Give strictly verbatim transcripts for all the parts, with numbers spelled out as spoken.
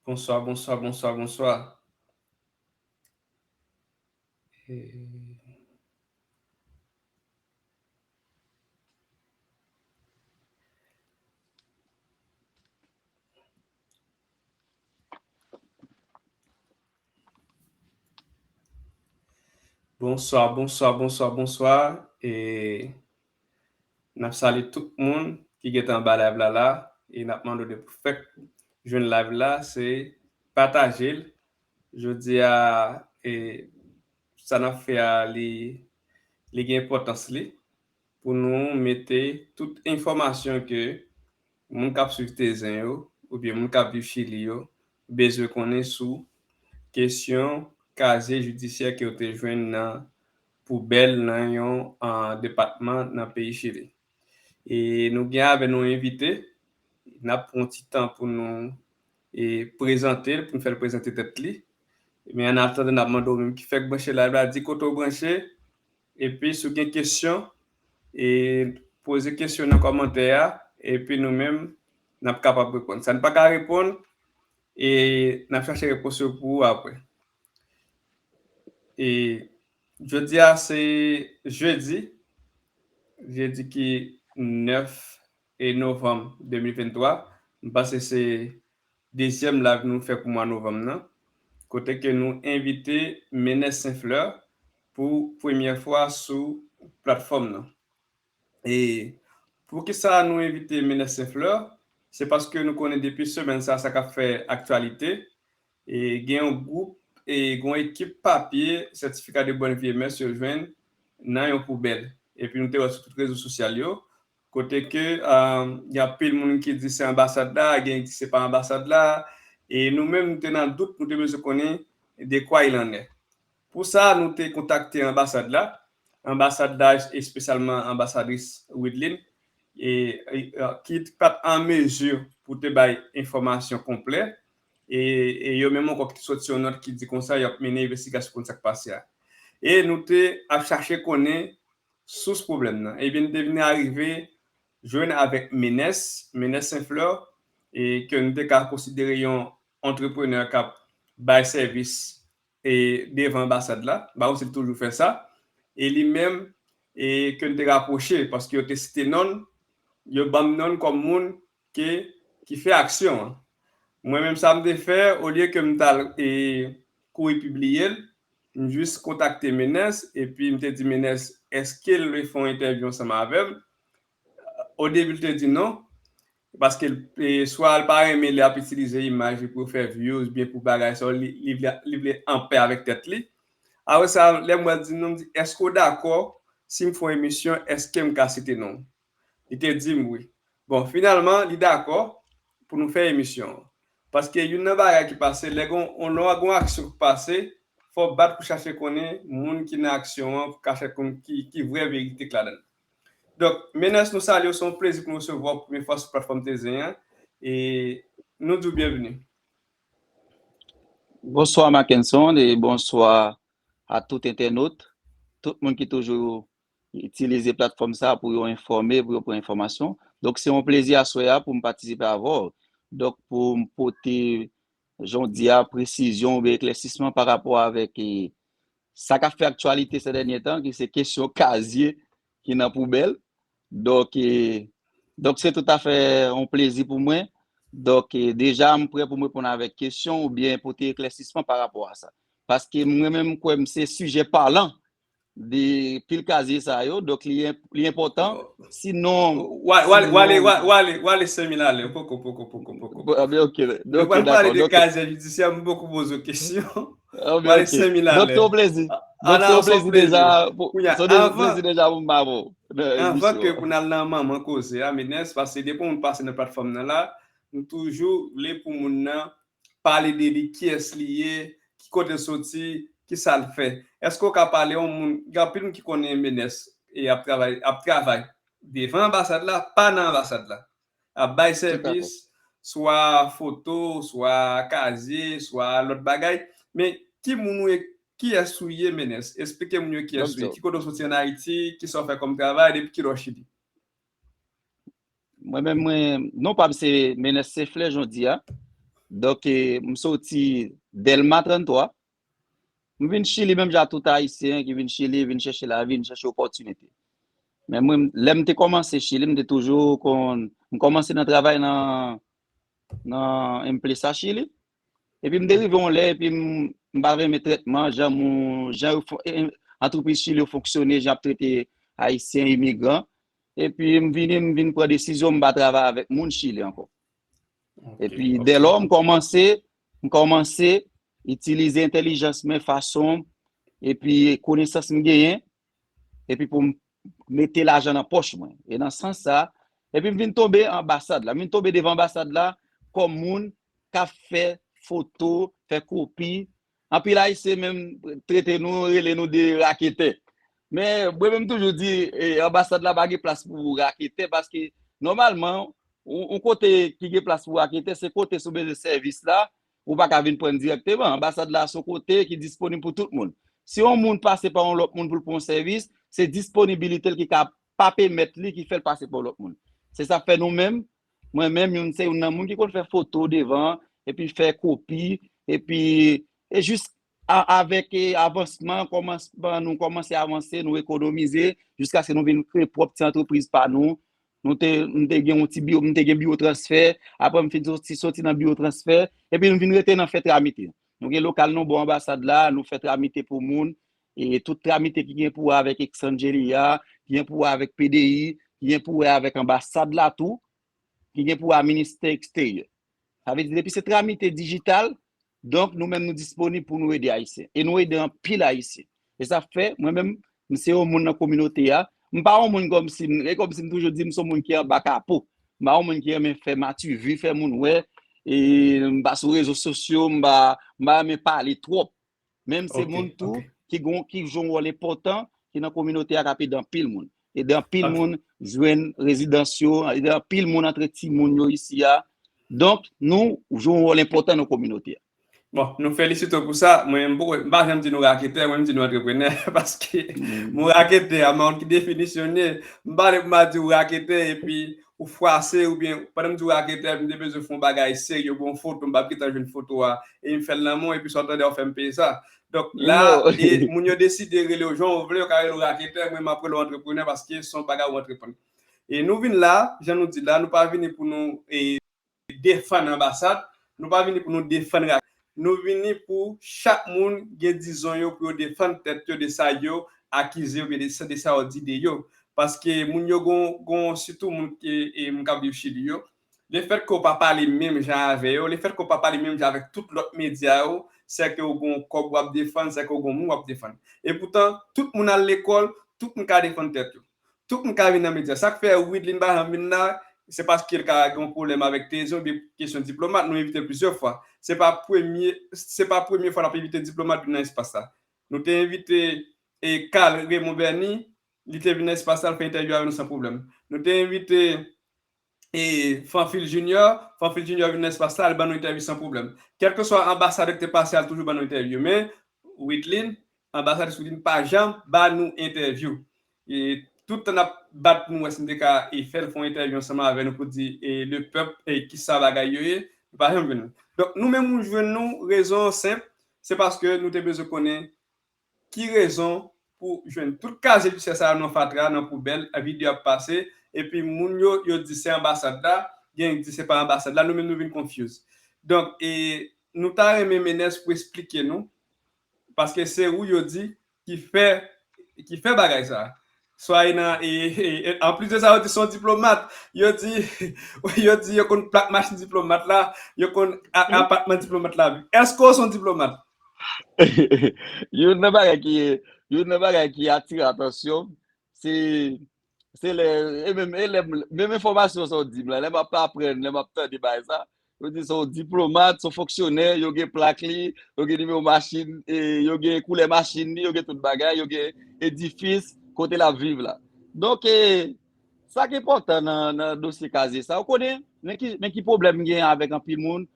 Bonswa, bonswa, bonswa, bonswa. E Bonswa, bonswa, bonswa, bonswa. E n ap salye tout moun ki gentan anba live la la. E n ap mande w depi w fèk jwenn live la, se pataje l. Jodi a, e, sa n ap fè a, li, li gen enpòtans li pou nou mete tout enfòmasyon ke moun k ap swiv Tezen yo, oubyen moun k ap viv Chili yo, bezwen konnen sou kesyon kazye jidisyè ke yo te jwenn nan poubèl nan yon, ah, depatman nan peyi Chili. E nou gen avè nou envite, n ap pran yon ti tan pou nou, e, prezante l, pou nou fè l prezante tèt li. Men an atandan, n ap mande w menm ki fèk branche live la, di kote w branche, epi si w gen kesyon, e, poze kesyon nan kòmantè a, epi nou menm, n ap kapab reponn. Sa n pa ka reponn, e, n ap chache repons yo pou ou apre. E jodi a se jedi, jedi ki nèf e novanm de mil venntwa. M panse se dezyèm live nou fè pou mwa novanm nan, kote ke nou envite Menès Saint Fleur pou premyè fwa sou platfòm nan. E poukisa nou envite Menès Saint Fleur? Se paske nou konnen depi semèn sa, sa k ap fè aktyalite, e gen yon gwoup, e gen yon ekip papye, sètifika de bonne vie et mœurs yo jwenn nan yon poubèl. Epi nou te wè sou tout rezo sosyal yo, kote ke, um, gen anpil moun ki di se anbasad la, gen ki di se pa anbasad la, e nou menm nou te nan dout, nou te bezwen konnen de quoi il en est. Pou sa, nou te kontakte anbasad la, anbasad la, espesyalman anbasadris Widline, e, e, ki pa t an mezi pou te bay enfòmasyon konplè, e, e yo menm ankò ki te soti yon nòt ki di konsa y ap mennen envestigasyon pou konn sa k pase a. E nou te ap chache konnen sous pwoblèm nan. Ebyen, nou te vin arive jwenn avèk Menès, Menès Saint Fleur, e ke nou te ka konsidere yon antreprenè k ap bay sèvis, e, devan anbasad la. M pa konn si l toujou fè sa. E li menm, e, ke n te rapwoche, paske yo te site non l, yo ban m non l kòm moun ke, ki fè aksyon an. Mwen menm, sa m te fè, olye ke m t al, e, kouri pibliye l, m jis kontakte Menès, epi m te di Menès, èske l vle fè yon entèvyou ansanm avè m? O debi, l te di non, paske l, e, swa l pa renmen lè y ap itilize imaj li pou yo fè views, oubyen pou bagay sa yo, li, li vle, li vle anpè avèk tèt li. Apre sa, lè m wè l di non, m di, èske w dakò si m fè yon emisyon, èske m ka site non w? Li te di m wi. Bon, finalman, li dakò pou nou fè emisyon an. Paske youn nan bagay ki pase, lè gon, on, lè gon aksyon ki pase, fò w bat pou chache konnen moun ki nan aksyon an, pou ka chache konn ki, ki vrè verite k ladan l. Donk, Menès, nou salye w, se yon plezi pou nou resevwa w premye fwa sou platfòm Tezen an, e nou di w byenveni. Bonswa, Mackenson, e bonswa a tout entènot, tout moun ki toujou itilize platfòm sa pou yo enfòme, pou yo pran enfòmasyon. Donk, se yon plezi aswè a pou m patisipe avè w. Donk, pou m pote, jan w di a, presizyon oubyen eklèsisman pa rapò avèk, e, sa k ap fè aktyalite sè dènye tan, ki se kesyon kazye ki nan poubèl. Donk, e, donk, se toutafè yon plezi pou mwen. Donk, e, deja, m prè pou m reponn avèk kesyon oubyen pote eklèsisman pa rapò a sa. Paske mwen menm, m kwè m se sijè palan de pil kazye sa yo, donk li enp-, li enpòtan, sinon, w ale, w ale, w ale, w ale senk mil alè, poko, poko, poko, poko. Bon, ah, ben, ok, ok, dakò. Nou pral pale de kazye jidisyè, m poko poze w kesyon. Ah, ben, ok. W ale senk mil alè. Donk, se yon plezi. Donk, se yon plezi deja pou, se yon plezi deja pou m ba pou. Anvan ke pou n al nan manman koze a, Menès, paske depi moun pase nan platfòm nan la, m toujou vle pou moun nan pale de li, kiyès li ye, ki kote l soti, ki sa l fè. Èske w ka pale yon moun, gen anpil moun ki konnen Menès e ap travay, ap travay devan anbasad la, pa nan anbasad la. Ap bay sèvis, swa foto, swa kazye, swa lòt bagay. Men ki moun ou ye, kiyès ou ye, Menès? Esplike moun yo kiyès ou ye, ki kote w soti ann Ayiti, kisa w fè kòm travay, depi kilè w Chili? Mwen menm, mwen, non pa m se Menès Senflè, jan w di a. Donk, e, m soti Dèlma trannntwa. M vin Chili menm jan tout Ayisyen ki vin Chili, vin chèche lavi, vin chèche opòtinite. Men mwen, lè m te kòmanse Chili, m te toujou konn, m kòmanse nan travay nan, nan Empresa Chili. Epi m te rive yon lè, epi m, m pa renmen trètman, jan moun, jan yo fon- e- e- antrepriz Chili yo fonksyone, jan y ap trete Ayisyen, imigran. Epi m vini, m vin pran desizyon, m pa travay avèk moun Chili ankò. Epi dèlò, m kòmanse, m kòmanse itilize entèlijans mwen, fason, epi konesans m genyen, epi pou m mete lajan nan pòch mwen. E nan sans sa, epi m vin tonbe anbasad la. M vin tonbe devan anbasad la kòm moun k ap fè foto, fè kopi. Anpil Ayisyen menm trete nou, rele nou de raketè. Men mwen menm toujou di, e, anbasad la pa gen plas pou raketè, paske nòmalman, yon, yon kote ki gen plas pou raketè, se kote si w bezwen sèvis la, ou pa ka vin pran l dirèkteman. Anbasad la se yon kote ki disponib pou tout moun. Si yon moun pase pa yon lòt moun pou l pran yon sèvis, se disponibilite l ki ka pa pèmèt li ki fè l pase pa yon lòt moun. Se sa k fè nou menm, mwen menm, youn se youn nan moun ki konn fè foto devan, epi fè kopi, epi e jis a- avèk, e, avansman, kòmansman nou kòmanse avanse, nou ekonomize, jiskaske nou vin kreye pwòp ti antrepriz pa nou. Nou te, m te gen yon ti biwo, m te gen biwo transfè, apre m fin soti, soti nan biwo transfè, epi nou vin rete nan fè tramite. Nou gen lokal nou bò anbasad la, nou fè tramite pou moun, e tout tramite ki gen pou wè avèk Extranjeria, ki gen pou wè avèk P D I, ki gen pou wè avèk anbasad la tou, ki gen pou wè ministè eksteryè. Sa vle di, depi se tramite dijital, donk nou menm nou disponib pou nou ede Ayisyen. E nou ede anpil Ayisyen. E sa fè, mwen menm, m se yon moun nan kominote a. M pa yon moun kòmsi, e kòmsi m toujou di m se yon moun ki anba kapo. M pa yon moun ki renmen fè mativi, fè moun wè, e m pa sou rezo sosyo, m pa, m pa renmen pale twòp. Men m se moun tou ki gon, ki jwe yon wòl enpòtan, ki nan kominote a, k ap ede anpil moun. Ede anpil moun jwenn rezidans yo, ede anpil moun antre timoun yo isi a. Donk, nou jwe yon wòl enpòtan nan kominote a. Bon, nou felisite w pou sa. Mwen, m poko, m pa janm di nou raketè, mwen, m di nou antreprenè, paske mo raketè a, m pa konn ki definisyon l ye. M pale pou m a di w raketè, epi ou fwase, oubyen pandan m di w raketè, m te bezwen fè yon bagay serye, yon foto, m p ap gentan jwenn foto a, e m fè l nan men w, epi sa w tande a, w fè m peye sa. Donk, la, e, moun yo deside rele w jan w vle, yo ka rele w raketè, mwen, m ap rele w antreprenè, paske se yon bagay ou antreprann. E nou vin la, jan nou di la, nou pa vini pou nou, e, defann anbasad, nou pa vini pou nou defann ra-, nou vini pou chak moun gen dizon yo pou yo defann tèt yo de sa yo akize oubyen de sa, de sa yo di de yo. Paske moun yo gon, gon sitou moun ki, e, moun k ap viv Chili yo, lefètke w pa pale menm jan avè yo, lefètke w pa pale menm jan avèk tout lòt medya yo, sèke w gon kòb w ap defann, sèke w gon moun w ap defann. Epoutan, tout moun al lekòl, tout moun ka defann tèt yo. Tout moun ka vin nan medya. Sa k fè Widlin pa janm vin la, se paske l ka gen yon pwoblèm avèk Tezon, oubyen kesyon diplomat, nou envite l plizyè fwa. Se pa premye, se pa premye fwa n ap envite diplomat vin nan espas la. Nou te envite, e, Carl Raymond Berny, li te vin nan espas la, l fè entèvyou avè nou san pwoblèm. Nou te envite, e, Fanfil Junior, Fanfil Junior vin nan espas la, l ban nou entèvyou san pwoblèm. Kèlkeswa anbasadè ki te pase a, l toujou ban nou entèvyou. Men, Widlin, anbasadè Widlin pa janm ba nou entèvyou. E tout tan n ap bat pou nou wè si n te ka, e, fè l fè yon entèvyou ansanm avè nou pou di, e, le pèp, e, kisa bagay yo ye, nou pa janm jwenn nou. Donk, nou menm nou jwenn nou, rezon an senp, se paske nou te bezwen konnen ki rezon pou jwenn tout kazye visye sa yo nan fatra, nan poubèl, videyo ap pase, epi moun yo, yo di se anbasad la, gen di se pa anbasad la, nou menm nou vin confuse. Donk, e, nou ta renmen Menès pou esplike nou, paske se ou yo di ki fè, ki fè bagay sa. Swa e nan, e, e, e, anplis de sa, yo di se yon diplomat. Yo di, yo di yo konn plak machin diplomat la, yo konn a-, apatman diplomat la. Èske w se yon diplomat? Youn nan bagay ki, youn nan bagay ki atire atansyon m, se, se lè, e menm, e lè m, menm enfòmasyon sa w di m la, lè m ap aprann, lè m ap tande bagay sa, yo di se yon diplomat, se yon fonksyonè, yo gen plak li, yo gen nimewo machin, e yo gen koulè machin li, yo gen tout bagay, yo gen edifis, kote l ap viv la. Donk, e, sa k enpòtan nan, nan dosye kazye sa, ou konnen, men ki, men ki pwoblèm m gen avèk anpil moun,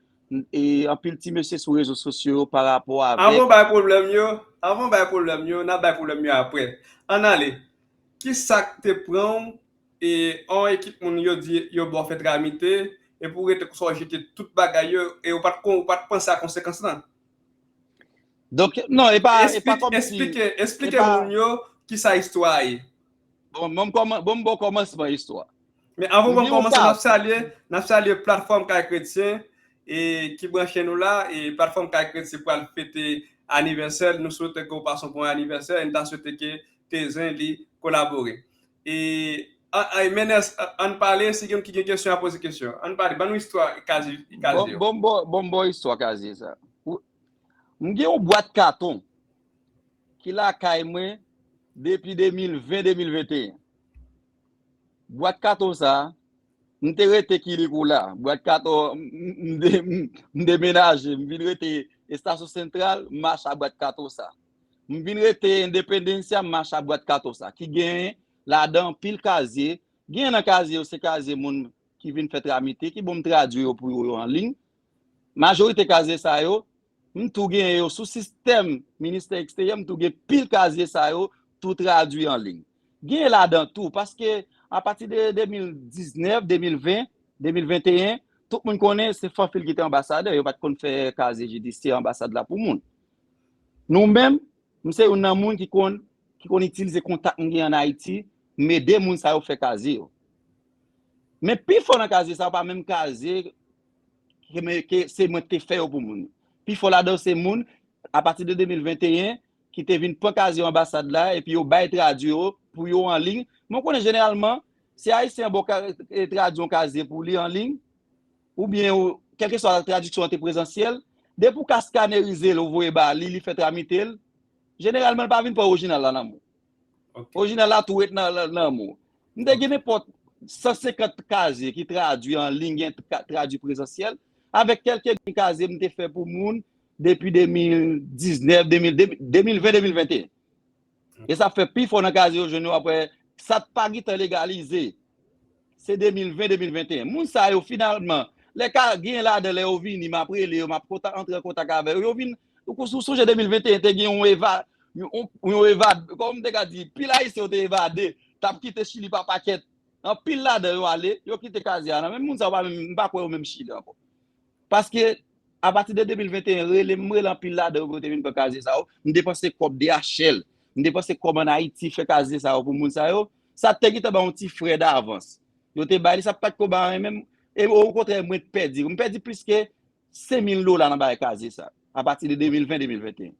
e anpil ti mesye sou rezo sosyo yo pa rapò avèk. Anvan w bay pwoblèm yo, anvan w bay pwoblèm yo, n a bay pwoblèm yo apre. Ann ale. Kisa k te pran w, e, yon ekip moun yo di yo ba w fè tramite, epi w rete konsa w jete tout bagay yo, e w pa t kon, w pa t panse a konsekans lan. Donk, non, e pa, e pa kòm si... Esplike, esplike moun yo ki sa istwa a ye. Bon, bon, bon, bon kòmansman istwa. Men anvan bon kòmansman, n ap salye, n ap salye platfòm Kay Kretyen e ki branche nou la, e platfòm Kay Kretyen pral fete anivèsè, nou swete ke w pase yon bon anivèsè, e n ta swete ke Tezen li kolabore. E Menes, ann pale, si gen ki gen kesyon a poze kesyon. Ann pale, ban nou istwa kazye yo. Bon, bon, bon istwa kazye sa. M gen yon bwat katon ki lakay mwen depi de mil ven, de mil venteyen. Bwat katon sa, m te rete Kilikou la. Bwat katon, m demenaje, m vin rete Estasyon Sentral, m mache a bwat katon sa. M vin rete Independencia, m mache a bwat katon sa, ki gen ladan anpil kazye. Gen nan kazye yo, se kazye moun ki vin fè tramite, ki bon m tradui yo pou yo an liy. Majorite kazye sa yo, m tou gen yo sou sistèm Ministè Eksteryè, m tou gen pil kazye sa yo tou tradui an liy. Gen ladan tou, paske apati de de mil diznèf, de mil ven, de mil venteyen, tout moun konnen se Fanfil ki te anbasadè, yo pa t konn fè kazye jidisyè anbasad la pou moun. Nou menm, m se youn nan moun ki konn ki konn itilize kontak m gen an Ayiti, m ede moun sa yo fè kazye yo. Men pifò nan kazye sa yo pa menm kazye ke, ke se mwen ki te fè yo pou moun. Pifò ladan yo se moun, apati de de mil venteyen, ki te vin pran kazye yo anbasad la, epi yo bay tradui yo pou yo an liy. Men w konnen jeneralman, si Ayisyen an ba w tradui yon kazye pou li an liy, oubyen kèlkeswa tradiksyon an te prezansyèl, depi w ka skanerize l, ou voye ba li, li fè tramite l, jeneralman, li pa vin pran orijinal la nan men w. Orijinal la tou ret nan, nan men w. M te gen nenpòt san senkant kazye ki tradui an liy, gen tradui prezansyèl, avèk kèlke kazye m te fè pou moun depi de mil diznèf, de mil, de mil ven, de mil venteyen. E sa fè pifò nan kazye yo jwenn yo apre, sa t pa gentan legalize. Se de mil ven, de mil venteyen. Moun sa yo, finalman, lè ka gen ladan, lè yo vini, m ap rele yo, m ap kontak, antre an kontak avè yo, yo vin, ou sonje de mil venteyen te gen yon eva, yon, yon evade, kòm m te ka di, pil Ayisyen yo te evade, t ap kite Chili pa pakèt. Anpil ladan yo ale, yo kite kazye a nan men moun sa yo, pa menm, m pa kwè yo menm Chili ankò. Paske apati de de mil venteyen, rele m, rele anpil ladan yo pou yo te vin pran kazye sa yo. M depanse kòb D H L, m depanse kòb ann Ayiti fè kazye sa yo pou moun sa yo. Sa te gentan ba yon ti frè davans. Yo te bay li, sa pa t ko ba anyen menm. E okontrè, mwen t pèdi. M pèdi plis ke senk mil dola nan bagay kazye sa, apati de de mil ven, de mil venteyen.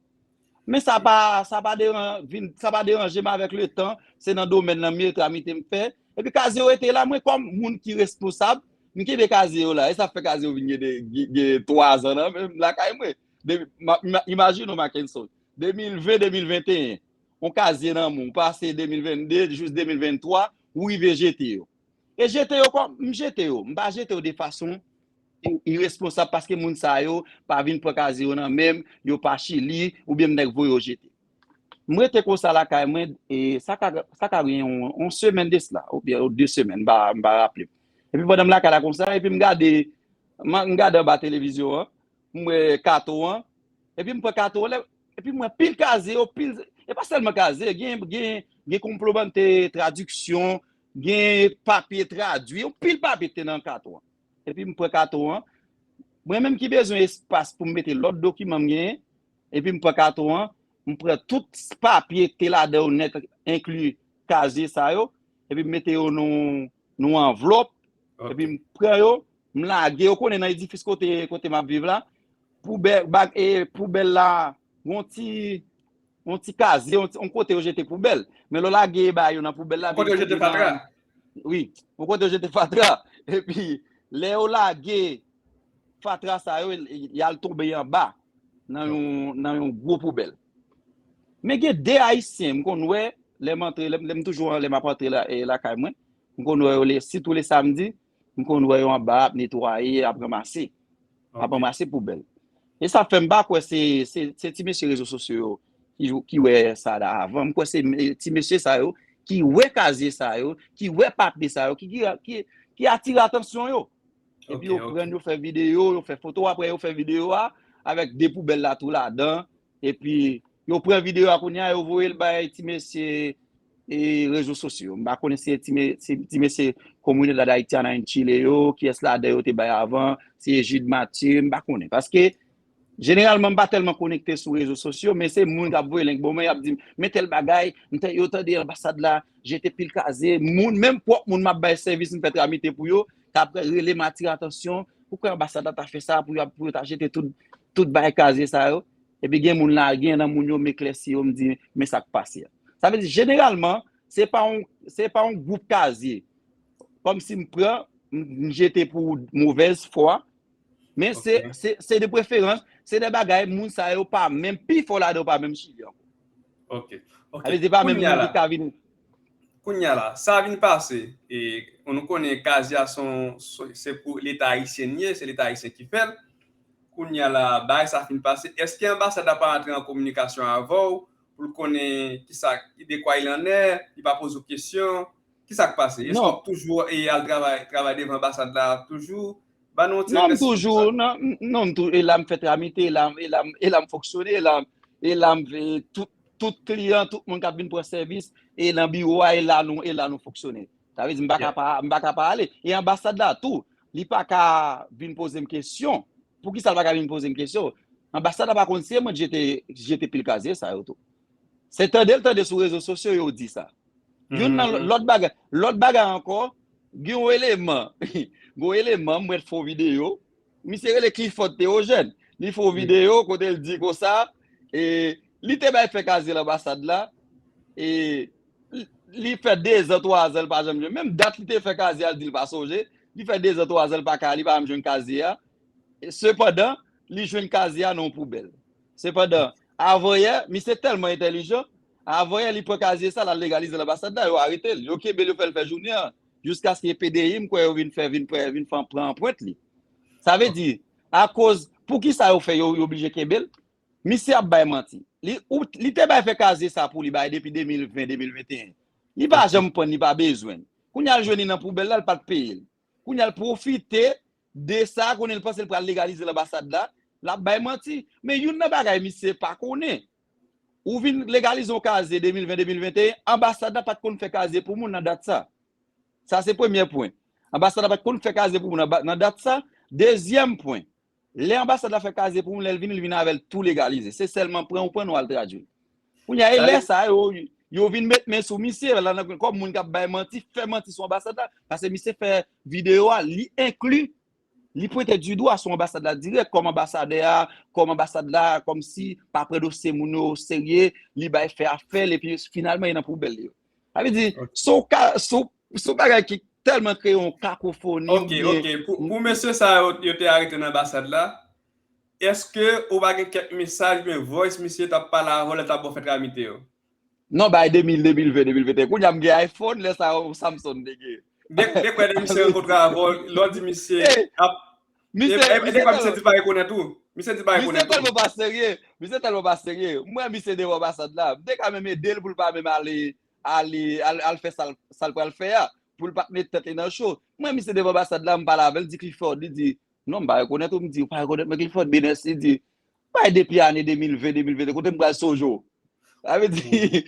Men sa pa, sa pa deran-, vin, sa pa deranje m avèk letan, se nan domèn nan m ye, tramite m fè. Epi kazye yo rete la, mwen kòm moun ki responsab, m kenbe kazye yo la. E sa fè kazye yo vin gen de, gen, gen twa zan nan men m lakay mwen. De, ma, ma, imajine w, Mackenson, de mil ven, de mil venteyen, yon kazye nan men w, pase de mil vennde jis de mil venntwa, ou rive jete yo. E jete yo kòm, m jete yo. M pa jete yo de fason i-, iresponsab paske moun sa yo pa vin pran kazye yo nan men m, yo pa Chili, oubyen m nèk voye yo jete. M rete konsa lakay mwen, e sa ka, sa ka gen yon, yon semèn de sila, oubyen de semèn, m pa, m pa raple m. Epi pandan m lakay la konsa, epi m gade, m, m gade anba televizyon an, m wè kato an, epi m pran kato an, lè, epi m wè pil kazye yo, pil, e pa sèlman kazye, gen, gen, gen konplemante tradiksyon, gen papye tradui, yon pil papye ki te nan kato an. Epi m pran kato an. Mwen menm ki bezwen espas pou m mete lòt dokiman m genyen, epi m pran kato an, m pran tout papye ki te ladan yo nèt, enkli kazye sa yo, epi m mete yo nan, nan anvlòp, epi m pran yo, m lage yo, konnen nan edifis kote, kote m ap viv la, poubèl, bag, e, poubèl la, yon ti, yon ti kazye, yon ti, yon kote yo jete poubèl. Men lè w lage bagay yo nan poubèl la, kote yo jete fatra. Wi, yon kote yo jete fatra. Epi, lè yo lage fatra sa yo, y al tonbe anba nan yon, nan yon gwo poubèl. Men gen de Ayisyen, m konn wè, lè m antre, lè, lè m toujou, lè m ap antre la, e, lakay mwen, m konn wè yo, le, sitou le samdi, m konn wè yo anba ap netwaye, ap ranmase. Ap ranmase poubèl. E sa fè m pa kwè se, se, se ti mesye rezo sosyo yo ki, ki wè sa la avan. M kwè se me-, ti mesye sa yo ki wè kazye sa yo, ki wè papye sa yo, ki, ki, ki, ki atire atansyon yo. Epi yo pran, yo fè videyo, yo fè foto, apre yo fè videyo a avèk de poubèl la tou ladan. Epi yo pran videyo a kounye a, yo voye l bay ti mesye e, rezo sosyo. M pa konnen si se ti me- si ti mesye Comunidad Haitiana en Chile yo, kiyès ladan yo te bay avan, si se Egide Mathieu, m pa konnen. Paske, jeneralman, m pa tèlman konekte sou rezo sosyo, men se moun k ap voye link ban mwen, y ap di m, men tèl bagay, m te- yo tande anbasad la jete pil kazye, moun, menm pwòp moun m ap bay sèvis, m fè tramite pou yo, k ap rele m atire atansyon, poukwa anbasad la ta fè sa, pou yo, pou yo ta jete tout, tout bagay kazye sa yo. Epi gen moun la, gen nan moun yo, m eklèsi yo, m di, men sa k pase a. Sa vle di, jeneralman, se pa yon, se pa yon gwoup kazye. Kòmsi m pran, m, m jete pou movèz fwa, men se, Ok. se, se de preferans, se de bagay, moun sa yo pa menm, pifò ladan yo pa menm Chili ankò. Ok. Ok. Sa vle di, pa menm Kounye a moun la, ki ka vin. kounye a la, sa vin pase, e nou konnen kazye a se yon- se pou Leta ayisyen li ye, se Leta ayisyen ki fè l. Kounye a la, bagay sa fin pase. Èske anbasad la pa antre an kominikasyon avè w pou l konnen kisa, de quoi il en est, li pa poze w kesyon? Kisa k pase? Èske w Non. ap toujou e al travay, travay devan anbasad la toujou? Ban nou yon ti Non, m eklèsisman sou toujou, sa. non, m- non, m tou, e la m fè tramite, e la, m- e la, m- e la m fonksyone, e la, e la m e tout, tout kliyan, tout moun k ap vin pran sèvis, e nan biwo a, e la nou, e la nou fonksyone. Sa vle di, m pa ka Yeah. pa, m pa ka pa ale. E anbasad la tou, li pa ka vin poze m kesyon. Poukisa l pa ka vin poze m kesyon? Anbasad la pa konn si se mwen ki jete, jete pil kazye sa yo tou. Se tande l tande sou rezo sosyo yo di sa. Youn nan Mhm. lòt bagay, lòt bagay ankò, gen yon eleman, gen yon eleman, m wè l fè yon videyo, misye rele Clifford Théogène. Li fè yon Mm. videyo kote l di konsa, e li te bay fè kazye l anbasad la, e li, li fè dezan, twazan, l pa janm jwenn. Menm dat li te fè kazye a, l di l pa sonje. Li fè dezan, twazan, l pa ka, li pa janm jwenn kazye a. E sepandan, li jwenn kazye a nan yon poubèl. Sepandan, avanyè, misye tèlman entèlijan, avanyè li pran kazye sa, l al legalize l anbasad la, yo arete l. Yo kenbe l, yo fè l fè jounen an. Jiskaske P D I, m kwè yo vin fè, vin pran, vin fè, pran anprent li. Sa vle di, akoz, poukisa yo fè, yo, yo oblije kenbe l? Misye ap bay manti. Li, ou, li te bay fè kazye sa pou li bay depi de mil ven, de mil venteyen. Li pa janm pran, li pa bezwen. Kounye a l jwenn li nan poubèl la, l pa t peye l. Kounye a l pwofite de sa, konnen l panse l pral legalize l anbasad la, l ap bay manti. Men youn nan bagay misye pa konnen. Ou vin legalize yon kazye de mil ven, de mil venteyen, anbasad la pa t konn fè kazye pou moun nan dat sa. Sa se premye pwen. Anbasad la pa t konn fè kazye pou moun nan ba- nan dat sa. Dezyèm pwen, lè anbasad la fè kazye pou moun, lè l vini, l vin avè l tou legalize. Se sèlman pran ou pran, nou al tradui. Kounye a, e Sa lè vle- sa yo, yo vin met men sou misye, la nan, kòm moun k ap bay manti, fè manti sou anbasad la, paske misye fè videyo a, li enkli, li pwente di dwa sou anbasad la dirèk, kòm anbasadè a, kòm anbasad la, kòmsi pa pran dosye moun yo serye, li bay fè afè l, epi finalman, e nan poubèl li yo. Sa vle di, Ok. se yon ka, se yon, se yon bagay ki tèlman kreye yon kakofoni, Ok, oubyen ok. Pou, pou mesye sa yo, yo te arete nan anbasad la, èske ou pa gen kèk mesaj oubyen voice misye t ap pale avè w lè l t ap ba w fè tramite yo? Non, bay de mil, de mil ven, de mil venteyen. Kounye a m gen iPhone, lè sa yo Samsung te gen. De, de kwè de misye rankontre avè w, lè w di misye Hey, ap, misye, e, e, misye de kwè misye tèlman, di pa rekonèt ou? Misye di pa misye rekonèt ou? Tèlman pa serye. Misye tèlman pa serye. Mwen, misye devan anbasad la. M te ka menm ede l pou l pa menm ale, ale, al, al fè sa l, sa l pral fè a. Pou l pa t met tèt li nan cho. Mwen, misye devan anbasad la, m pale avè l, di Clifford, li di, non, m pa rekonèt ou, m di, ou pa rekonèt mwen, Clifford, Benes, li di, bay depi ane de mil ven, de mil venteyen, kote m pral sonje w? Sa vle di,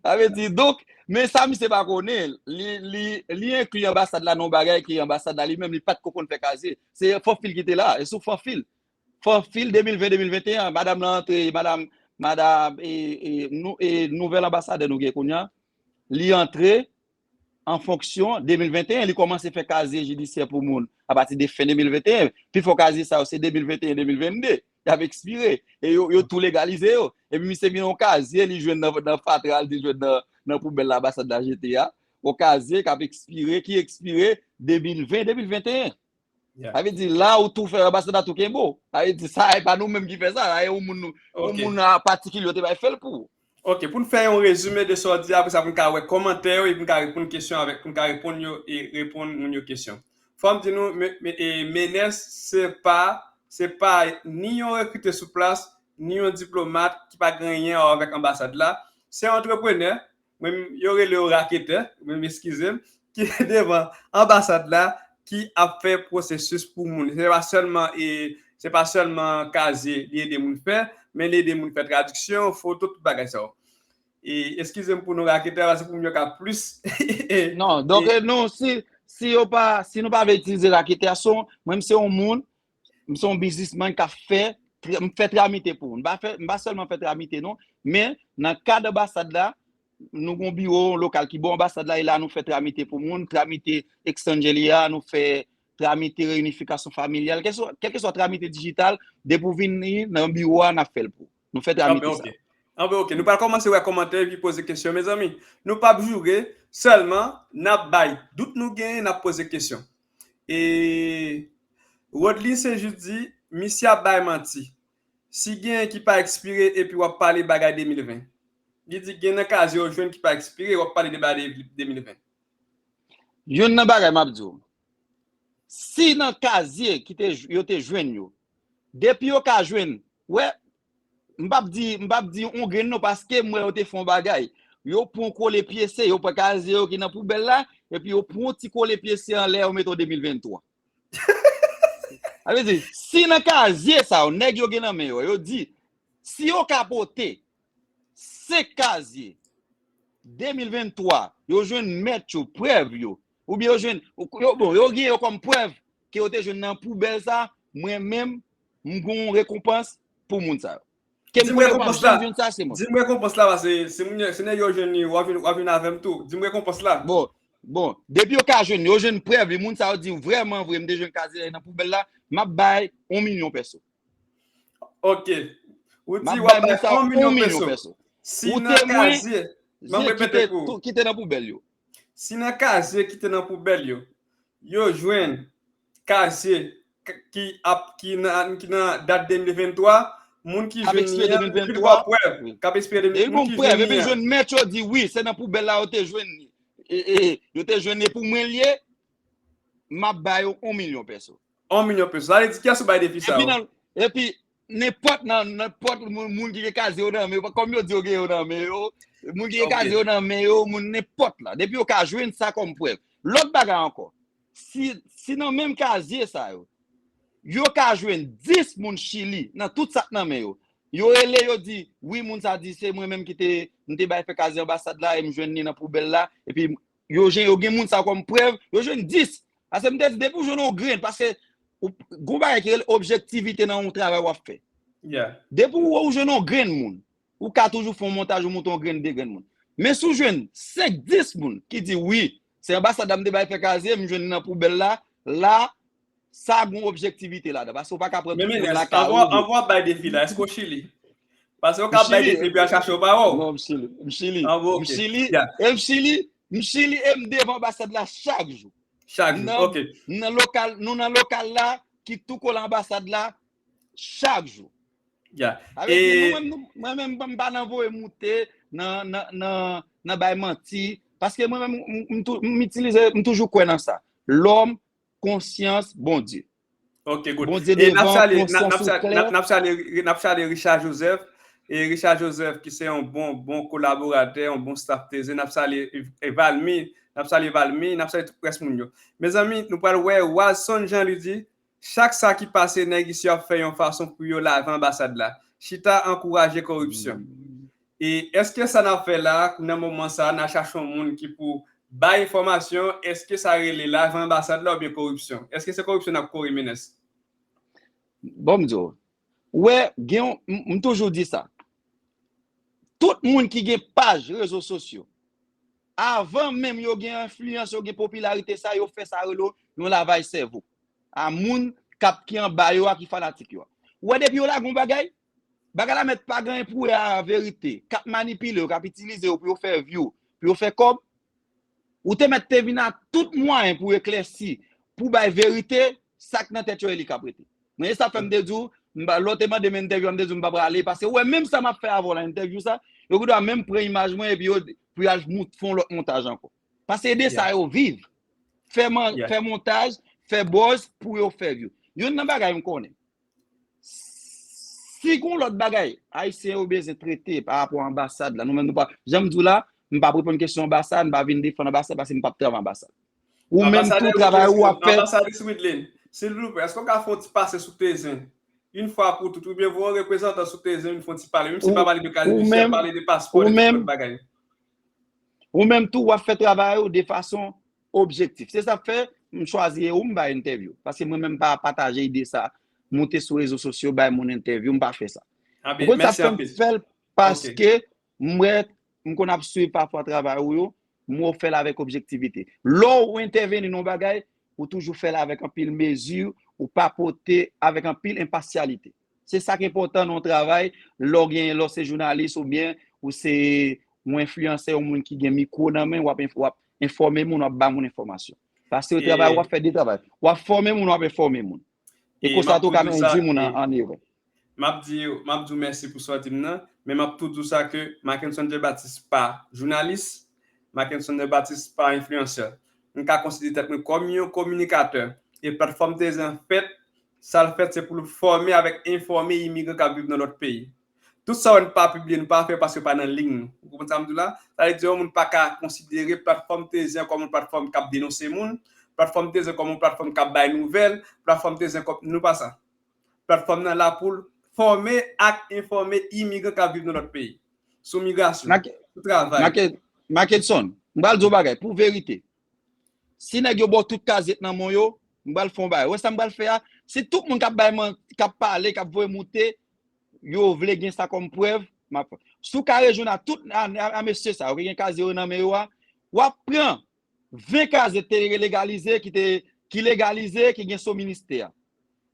sa vle di, donk, men sa misye pa konnen, li, li, li enkli anbasad la nan yon bagay ke anbasad la li menm, li pa t ko konn fè kazye. Se Fanfil ki te la, e sou Fanfil. Fanfil de mil ven, de mil venteyen, madanm lan antre, madanm, madanm, e, e, nou, e, nouvèl anbasadè nou gen kounye a, li antre, an fonksyon, de mil venteyen, li kòmanse fè kazye jidisyè pou moun apati de fen de mil venteyen. Pifò kazye sa yo, se de mil venteyen, de mil vennde, y ap ekspire. E yo, yo tou legalize yo. Epi misye vin yon kazye, li jwenn nan, nan fatra, li jwenn nan, nan poubèl la, anbasad la jete a. Yon kazye k ap ekspire, ki ekspire de mil ven, de mil venteyen. Yeah. Sa vle di, la ou tou fè, anbasad la tou kenbe w. Sa vle di, sa e pa nou menm ki fè sa, sa e yon moun, yon Ok. moun an patikilye yo te bay fè l pou ou. Ok, pou n fè yon rezime de sa w di, apre sa pou n ka wè kòmantè yo e pou n ka reponn kesyon avèk, pou n ka reponn yo e reponn moun yo kesyon. Fò m di nou, me, me, e, Menes, se pa, se pa ni yon rekrite sou plas, ni yon diplomat ki pa gen anyen a wè avèk anbasad la. Se yon antreprenè, mwen, yo rele yo raketè, mwen, eskize m, ki devan anbasad la, ki ap fè pwosesis pou moun. Se pa sèlman, e, se pa sèlman kazye li ede moun fè, men li ede moun fè tradiksyon, foto, tout bagay sa yo. E eskize m pou non raketè, paske pou m yo ka plis. Non, donk nou, si, si yo pa, si nou pa vle itilize raketè, se yon, mwen, m se yon moun, m se yon biznismann k ap fè, m fè tramite pou moun. M pa fè, m pa sèlman fè tramite, non, men nan kad anbasad la, nou gon biwo lokal ki bò anbasad la, e la nou fè tramite pou moun, tramite exchange li a, nou fè tramite reyinifikasyon familyal, kèlkeswa tramite dijital, depi w vini nan biwo a, n ap fè l pou. Nou fè tramite sa. Anben, ok. Nou pral kòmanse wè kòmantè epi poze kesyon, mezanmi. Nou p ap joure, sèlman, n ap bay dout nou genyen, n ap poze kesyon. E Rodlin Saint-Just di, misye ap bay manti. Si genyen ki pa ekspire epi w ap pale bagay de mil ven. Li di gen nan kazye yo jwenn ki pa ekspire, w ap pale de bagay de mil ven. Youn nan bagay m ap di w, si nan kazye ki te, yo te jwenn yo, depi yo ka jwenn, wè, m p ap di, m p ap di yon grenn non, paske m wè yo te fè yon bagay. Yo pran kole pyese, yo pran kazye yo ki nan poubèl la, epi yo pran yon ti kole pyese anlè, yo mete yon de mil venntwa. Sa vle di, si nan kazye sa yo, nèg yo gen nan men yo, yo di, si yo ka pote senk kazye de mil venntwa, yo jwenn mèt yo, prèv yo, oubyen yo jwenn, yo, bon, yo gen yo kòm prèv ke yo te jwenn nan poubèl sa, mwen menm, m gon rekonpans pou moun sa yo. Ke m konnen yo p ap janm jwenn sa, se mwen. Di m rekonpans la, paske si moun, si nèg yo jwenn li, w ap vin, w ap vin avè m tou. Di m rekonpans la. Bon, bon, depi yo ka jwenn, yo jwenn prèv li, moun sa yo di vrèman vre, m te jwenn kazye nan poubèl la, m ap bay yon milyon pèso. Ok. Ou di w ap bay yon milyon pèso. Si nan kazye, m ap repete pou ou. Ki te nan poubèl yo. Si nan kazye ki te nan poubèl yo, yo jwenn kazye ki ap, ki nan, ki nan dat de mil venntwa, moun ki jwenn li an, li gon prèv k ap espere de mil venntwa. Epi gon prèv, epi jwenn mèt yo di wi, se nan poubèl la yo te jwenn li. E, e, yo te jwenn li pou mwen l ye, m ap ba yo yon milyon pèso. Yon milyon pèso. Sa vle di kiyès ou bay defi sa yo? Epi nenpòt nan, nenpòt moun, moun ki gen kazye yo nan men yo, kòm yo di yo gen yo nan men yo, moun ki gen kazye yo nan men yo, moun nenpòt la. Depi yo ka jwenn sa kòm prèv. Lòt bagay ankò, si, si nan menm kazye sa yo, yo ka jwenn dis moun Chili nan tout sa k nan men yo, yo rele, yo di, wi, moun sa di se mwen menm ki te, m te bay fè kazye anbasad la e m jwenn li nan poubèl la, epi yo, yo gen moun sa kòm prèv, yo jwenn dis. Paske m te di, depi w jwenn yon grenn, paske gon bagay ki rele objektivite nan yon travay w ap fè. Depi w, w jwenn yon grenn moun, ou ka toujou fè yon montaj, ou montre yon grenn, de grenn moun. Men si w jwenn senk, dis moun ki di, wi, se anbasad la m te bay fè kazye, m jwenn li nan poubèl la, la, sa gon objektivite ladan. Paske w pa ka pran tout moun lakay ou. Anvan w ap bay defi la, èske w Chili? Paske w ka bay defi epi y ap chache w pa wè w. Non, m Chili. M Chili. M Chili. E m Chili, m Chili e m devan anbasad la chak jou. Chak jou, ok. Nan lokal, nou nan lokal la, ki tou kole anbasad la, chak jou. Sa vle di, nou menm, nou, mwen menm, m pa nan voye moute, nan, nan, nan, nan bay manti. Paske mwen menm, m, m, m itilize, m toujou kwè nan sa. Lòm, konsyans, Bondye. Ok, good. Bondye devan, konsyans ou klè. N ap salye Richard Joseph. E Richard Joseph, ki se yon bon, bon kolaboratè, yon bon staff T Z, n ap salye Valmy, n ap salye Valmy, n ap salye tout près moun yo. Mezanmi, nou pral wè, Wazson Jean li di, chak sa ki pase, nèg isi yo ap fè yon fason pou yo lave anbasad la. Chita ankouraje koripsyon. E èske sa n ap fè la, nan moman sa, n a chache yon moun ki pou bay enfòmasyon, èske sa rele lave anbasad la oubyen koripsyon? Èske se koripsyon n ap kore, Menes? Bon, m di w, ou wè, gen yon, m toujou di sa. Tout moun ki gen paj rezo sosyo, avan menm yo gen enfliyans, yo gen popilarite sa, yo fè sa rele yon lavaj sèvo a moun k ap, ki anba yo a, ki fanatik yo a. Ou wè, depi yo lage yon bagay, bagay la mèt pa gen pou wè a verite, k ap manipile yo, k ap itilize yo pou yo fè view, pou yo fè kòb. Ou te mèt te vin a tout mwayen pou eklèsi, pou bay verite, sa k nan tèt yo e li k ap rete. Mwen, e sa fè m te di w, lè w te mande m entèvyou a, m te di w m pa prale, paske ou wè, menm sa m ap fè avè w la, entèvyou sa, yo gendwa menm pran imaj mwen epi yo, pou y al fè yon lòt montaj ankò. Paske e de sa yo viv. Fè, fè montaj, fè buzz pou yo fè view. Youn nan bagay m konnen, si gon lòt bagay Ayisyen yo bezwen trete pa rapò a anbasad la, nou menm nou pa, jan m di w la, m p ap reponn kesyon anbasad, m pa vin defann anbasad paske m p ap travay anbasad. Ou menm tou, travay ou ap fè. Anbasadris Widlin, silvouplè, èske w ka fè yon ti pase sou Tezen? yon fwa pou tout, oubyen voye yon reprezantan sou T Z vin fè yon ti pale, menm si se pa pale de kazye jidisyè, pale de paspò, de tout lòt bagay. Ou menm tou, w ap fè travay ou de fason objektif. Se sa k fè m chwazi e ou m bay entèvyou. Paske mwen menm m pa pataje ide sa, moute sou rezo sosyo, bay moun entèvyou, m pa fè sa. Ou konn sa k fè m fè l? Paske m wè, m konn ap swiv pafwa travay ou yo, m wè w fè l avèk objektivite. Lè w entèveni nan yon bagay, ou toujou fè l avèk anpil mezi, ou pa pote avèk anpil enpasyalite. Se sa k enpòtan nan yon travay, lè w gen, lè w se jounalis oubyen ou se yon enfliyansè, yon moun ki gen mikwo nan men, w ap, w ap enfòme moun, w ap ba moun enfòmasyon. Paske travay, w ap fè de travay. W ap fòme moun, w ap enfòme moun. E konsa tou ka mennye moun an erè. M ap di, m ap di w mèsi pou sa w di m nan, men m ap tou di w sa ke Mackenson Jean Baptiste pa jounalis, Mackenson Jean Baptiste pa enfliyansè. M ka konsidere tèt mwen kòm yon kominikatè. E platfòm T Z an fèt, sa l fèt se pou l fòme avèk enfòme imigran k ap viv nan lòt peyi. Tout sa w wè n pa pibliye, n pa fè paske pa nan liy nou. Ou konprann sa m di w la? Sa vle di yon moun pa ka konsidere platfòm T Z an kòm yon platfòm k ap denonse moun, platfòm T Z an kòm yon platfòm k ap bay nouvèl, platfòm T Z an kòm, nou pa sa. Platfòm nan la pou l fòme ak enfòme imigran k ap viv nan lòt peyi sou migrasyon, sou travay. Mackenson, m pral di w bagay, pou verite. Si nèg yo ba w tout kazèt nan men w yo, m pral fè yon bagay. Ou wè sa m pral fè a? Si tout moun k ap bay man, k ap pale, k ap voye moute, yo vle gen sa kòm prèv, m ap fè. Si w ka rejwenn a tout, a, a, a mesye sa yo ki gen kazye yo nan men yo a, w ap pran ven kazye te legalize, ki te, ki legalize, ki gen sou ministè a.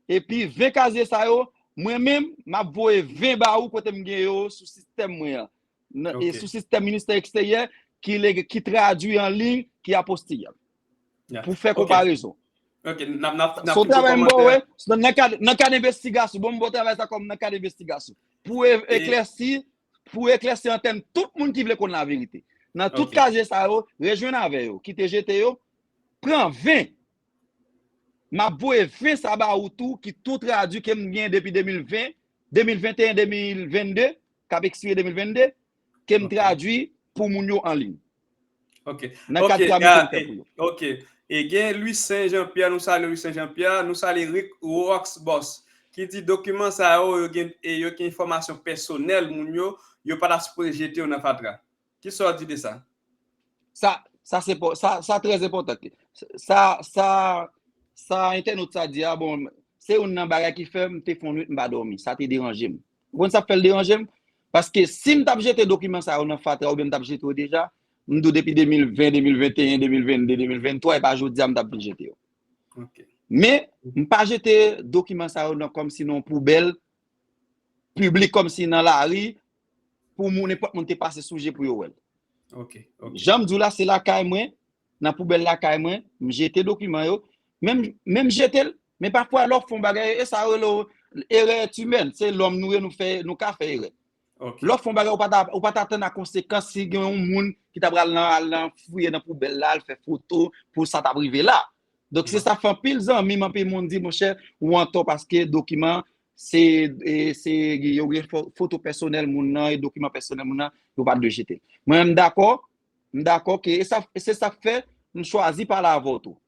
Epi ven kazye sa yo, mwen menm, m ap voye ven ba ou kote m gen yo sou sistèm mwen an. Nan, e sou sistèm ministè eksteryè ki, ki tradui an liy, ki apostille. Pou fè konparezon. Se yon travay m ba w, nan kad envestigasyon, bon, m ba w travay sa kòm nan kad envestigasyon. Pou eklèsi, pou eklèsi antèn tout moun ki vle konn laverite. Nan tout kazye sa yo, rejwenn avè yo, ki te jete yo, pran ven. M ap voye ven sa ba ou tou, ki tou tradui ke m gen depi de mil ven, de mil venteyen, de mil vennde, k ap ekspire de mil vennde, ke m tradui pou moun yo an liy. Ok. Nan kad tradui ke m fè pou yo. Ok. E gen Louis Saint Jean Pierre, nou salye Louis Saint Jean Pierre, nou salye Rick Rox Boss, ki di dokiman sa yo, yo gen, e yo gen enfòmasyon pèsonèl moun yo, yo pa ta sipoze jete yo nan fatra. Kisa w di de sa? Sa, sa se, sa, sa trè enpòtan. Sa, sa, sa entènot sa di a, bon, se youn nan bagay ki fè m te fè yon nwit m pa dòmi. Sa te deranje m. Ou konn sa k fè l deranje m? Paske si m t ap jete dokiman sa yo nan fatra oubyen m t ap jete yo deja, m di w depi de mil ven, de mil venteyen, de mil vennde, de mil venntwa, e pa jodi a m t ap vin jete yo. Men, m pa jete dokiman sa yo nan kòmsi nan yon poubèl piblik, kòmsi nan lari, pou moun, nenpòt moun te pase sou je pou yo wè l. Jan m di w la, se lakay mwen, nan poubèl lakay mwen, m jete dokiman yo, men m, men m jete l, men pafwa lè w fè yon bagay, e sa yo rele erè imèn, se lòm nou ye, nou fè, nou ka fè erè. Lè w fè yon bagay, ou pa ta, ou pa ta atann a konsekans si gen yon moun ki ta pral nan, al nan fouye nan poubèl la, al fè foto pou sa t ap rive la. Donk, se sa fè anpil zanmi m, anpil moun di, monchè, ou antò paske dokiman, se, e, se, yo gen fo-, foto pèsonèl moun nan, e dokiman pèsonèl moun nan, yo pa dwe jete. Mwen, m dakò, m dakò ke, e sa, se sa k fè, m chwazi pale avè w tou.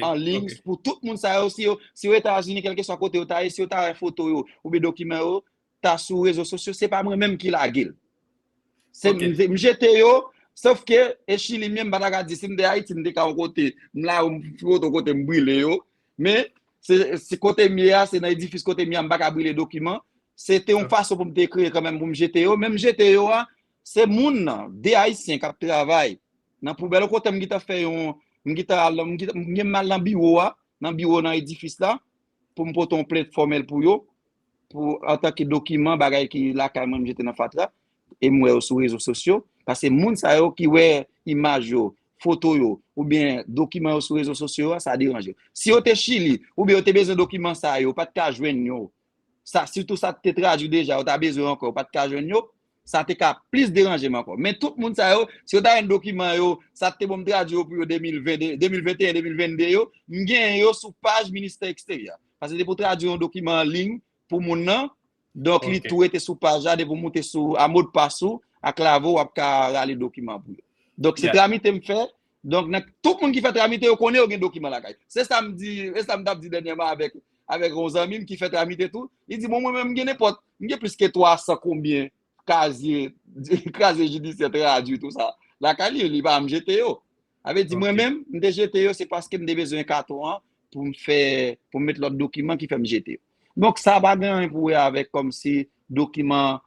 An liy, pou tout moun sa yo, si yo, si yo Etazini, kèlkeswa kote yo ta ye, si yo ta wè foto yo, oubyen dokiman yo, ta sou rezo sosyo, se pa mwen menm ki lage l. Se m, m jete yo, sof ke, e Chili m ye, m pa ta ka di, si m te Ayiti, m te ka yon kote, m la, m foto kote m brile yo, men, se, se kote m ye a, se nan edifis kote m ye a, m pa ka brile dokiman, se te yon fason pou m te kreye kanmenm pou m jete yo, men m jete yo a, se moun nan, de Ayisyen k ap travay nan poubèl, kote m gentan fè yon, m gentan al, m gentan, m gen m al nan biwo a, nan biwo nan edifis la, pou m pote yon plent fòmèl pou yo, pou, antanke dokiman, bagay ki lakay mwen m jete nan fatra, e m wè yo sou rezo sosyo, paske moun sa yo ki wè imaj yo, foto yo, oubyen dokiman yo sou rezo sosyo a, sa deranje yo. Si yo te Chili, oubyen yo te bezwen dokiman sa yo, yo pa t ka jwenn yo, sa, sitou sa t te tradui deja, yo ta bezwen ankò, yo pa t ka jwenn yo, sa te ka plis deranje m ankò. Men tout moun sa yo, si yo ta jwenn dokiman yo, sa t te bon m tradui yo pou yo de mil ven, de, de mil venteyen, de mil vennde yo, m genyen yo sou paj Ministè Eksteryè. Paske se pou tradui yon dokiman an liy pou moun nan, donk li tou rete sou paj la, depi w moute sou, a modpas ou, ak lave w, w ap ka rale dokiman pou yo. Donk se tramite m fè, donk nan, tout moun ki fè tramite yo konnen yo gen dokiman lakay. Se sa m di, se sa m t ap di dènyèman avèk avèk yon zanmi m ki fè tramite tou. Li di, bon, mwen menm, m gen nenpòt, m gen plis ke twa san konbyen kazye, kazye jidisyè tradui tou sa. Lakay li, li pa janm jete yo. Sa vle di, mwen menm, m te jete yo, se paske m te bezwen katon an pou m fè, pou m met lòt dokiman ki fè m jete yo. Donk, sa pa gen anyen pou wè avèk kòmsi dokiman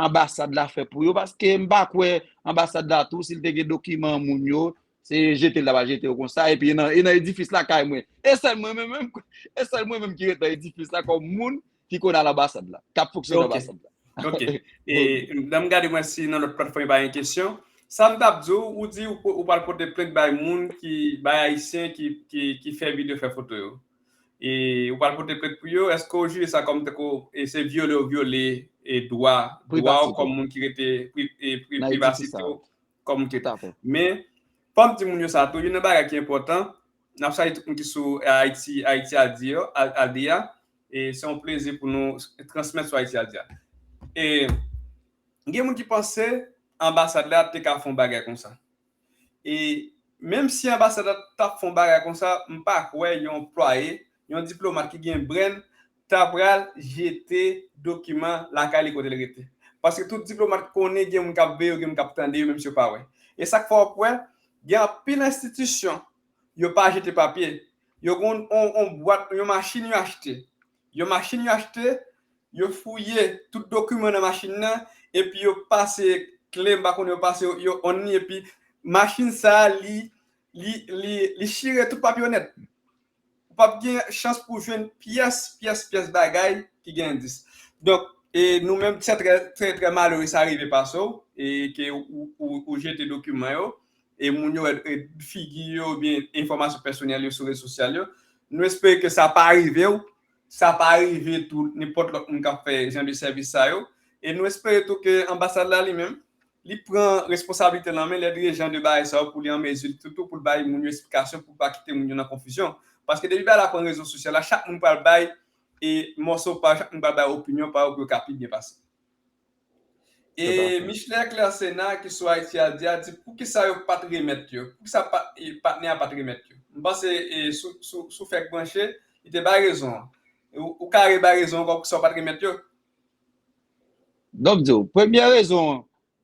anbasad la fè pou yo, paske m pa kwè anbasad la tou, si l te gen dokiman moun yo, se jete l ta pral jete yo konsa, epi e nan, e nan edifis lakay mwen. E sèl mwen menm, menm, e sèl mwen menm ki ret nan edifis la kòm moun ki konn al anbasad la, k ap fonksyone anbasad la. Ok. E, lè m gade mwen si nan lòt platfòm pa gen kesyon. Sa m t ap di w, ou di ou, ou pral pote plent bay moun ki, bay ayisyen ki, ki, ki fè videyo, fè foto yo. E ou pral pote plent pou yo, èske w jije sa kòm tankou e se vyole w vyole e dwa, dwa w kòm moun ki rete pri, e pri, privasite w kòm moun ki rete. Men, fò m di moun yo sa tou, youn nan bagay ki enpòtan, n ap salye tout moun ki sou Ayiti, Ayiti a di yo, a, a di a, e se yon plezi pou nou transmèt sou Ayiti a di a. E gen moun ki panse anbasad la te ka fè yon bagay konsa. E menm si anbasad la t ap fè yon bagay konsa, m pa kwè yon anplwaye, yon diplomat ki gen brenn, ta pral jete dokiman lakay li kote l rete. Paske tout diplomat konnen gen moun k ap veye yo, gen moun k ap tande yo, menm si yo pa wè. E sa k fè w ap wè, gen anpil enstitisyon, yo pa jete papye. Yo gen yon, yon, yon bwat, yon machin yo achte. Yon machin yo achte, yo fouye tout dokiman nan machin nan, epi yo pase kle, m pa konnen yo pase yo, yo on li, epi machin sa a, li, li, li, li chire tout papye yo nèt. Ou p ap gen chans pou jwenn pyès, pyès, pyès bagay ki gen endis. Donk, e nou menm, se trè, trè, trè malere sa rive pase w, e ke ou, ou, ou jete dokiman yo, e moun yo wè, e, figi yo, oubyen enfòmasyon pèsonèl yo sou rezo sosyal yo. Nou espere ke sa pa rive w, sa pa rive tou nenpòt lòt moun k ap fè jan de sèvis sa yo. E nou espere tou ke anbasad la li menm, li pran responsablite l an men lè li gen jan de bagay sa yo pou li an mezi tou, tou pou l bay moun yo esplikasyon pou pa kite moun yo nan konfizyon. Paske depi bagay la pran rezo sosyal la, chak moun pral bay e mòso pa yo, chak moun pral bay opinyon pa yo pou yo ka pi byen pase. E Michelet Clercena ki sou Ayiti a di a di poukisa yo pa t remèt yo? Poukisa pa, e, patnè a pa t remèt yo? M panse e, sou, sou, sou Fèk Branche, li te bay rezon an. Ou, ou ka rebay rezon ankò poukisa yo pa t remèt yo? Donk, di w, premye rezon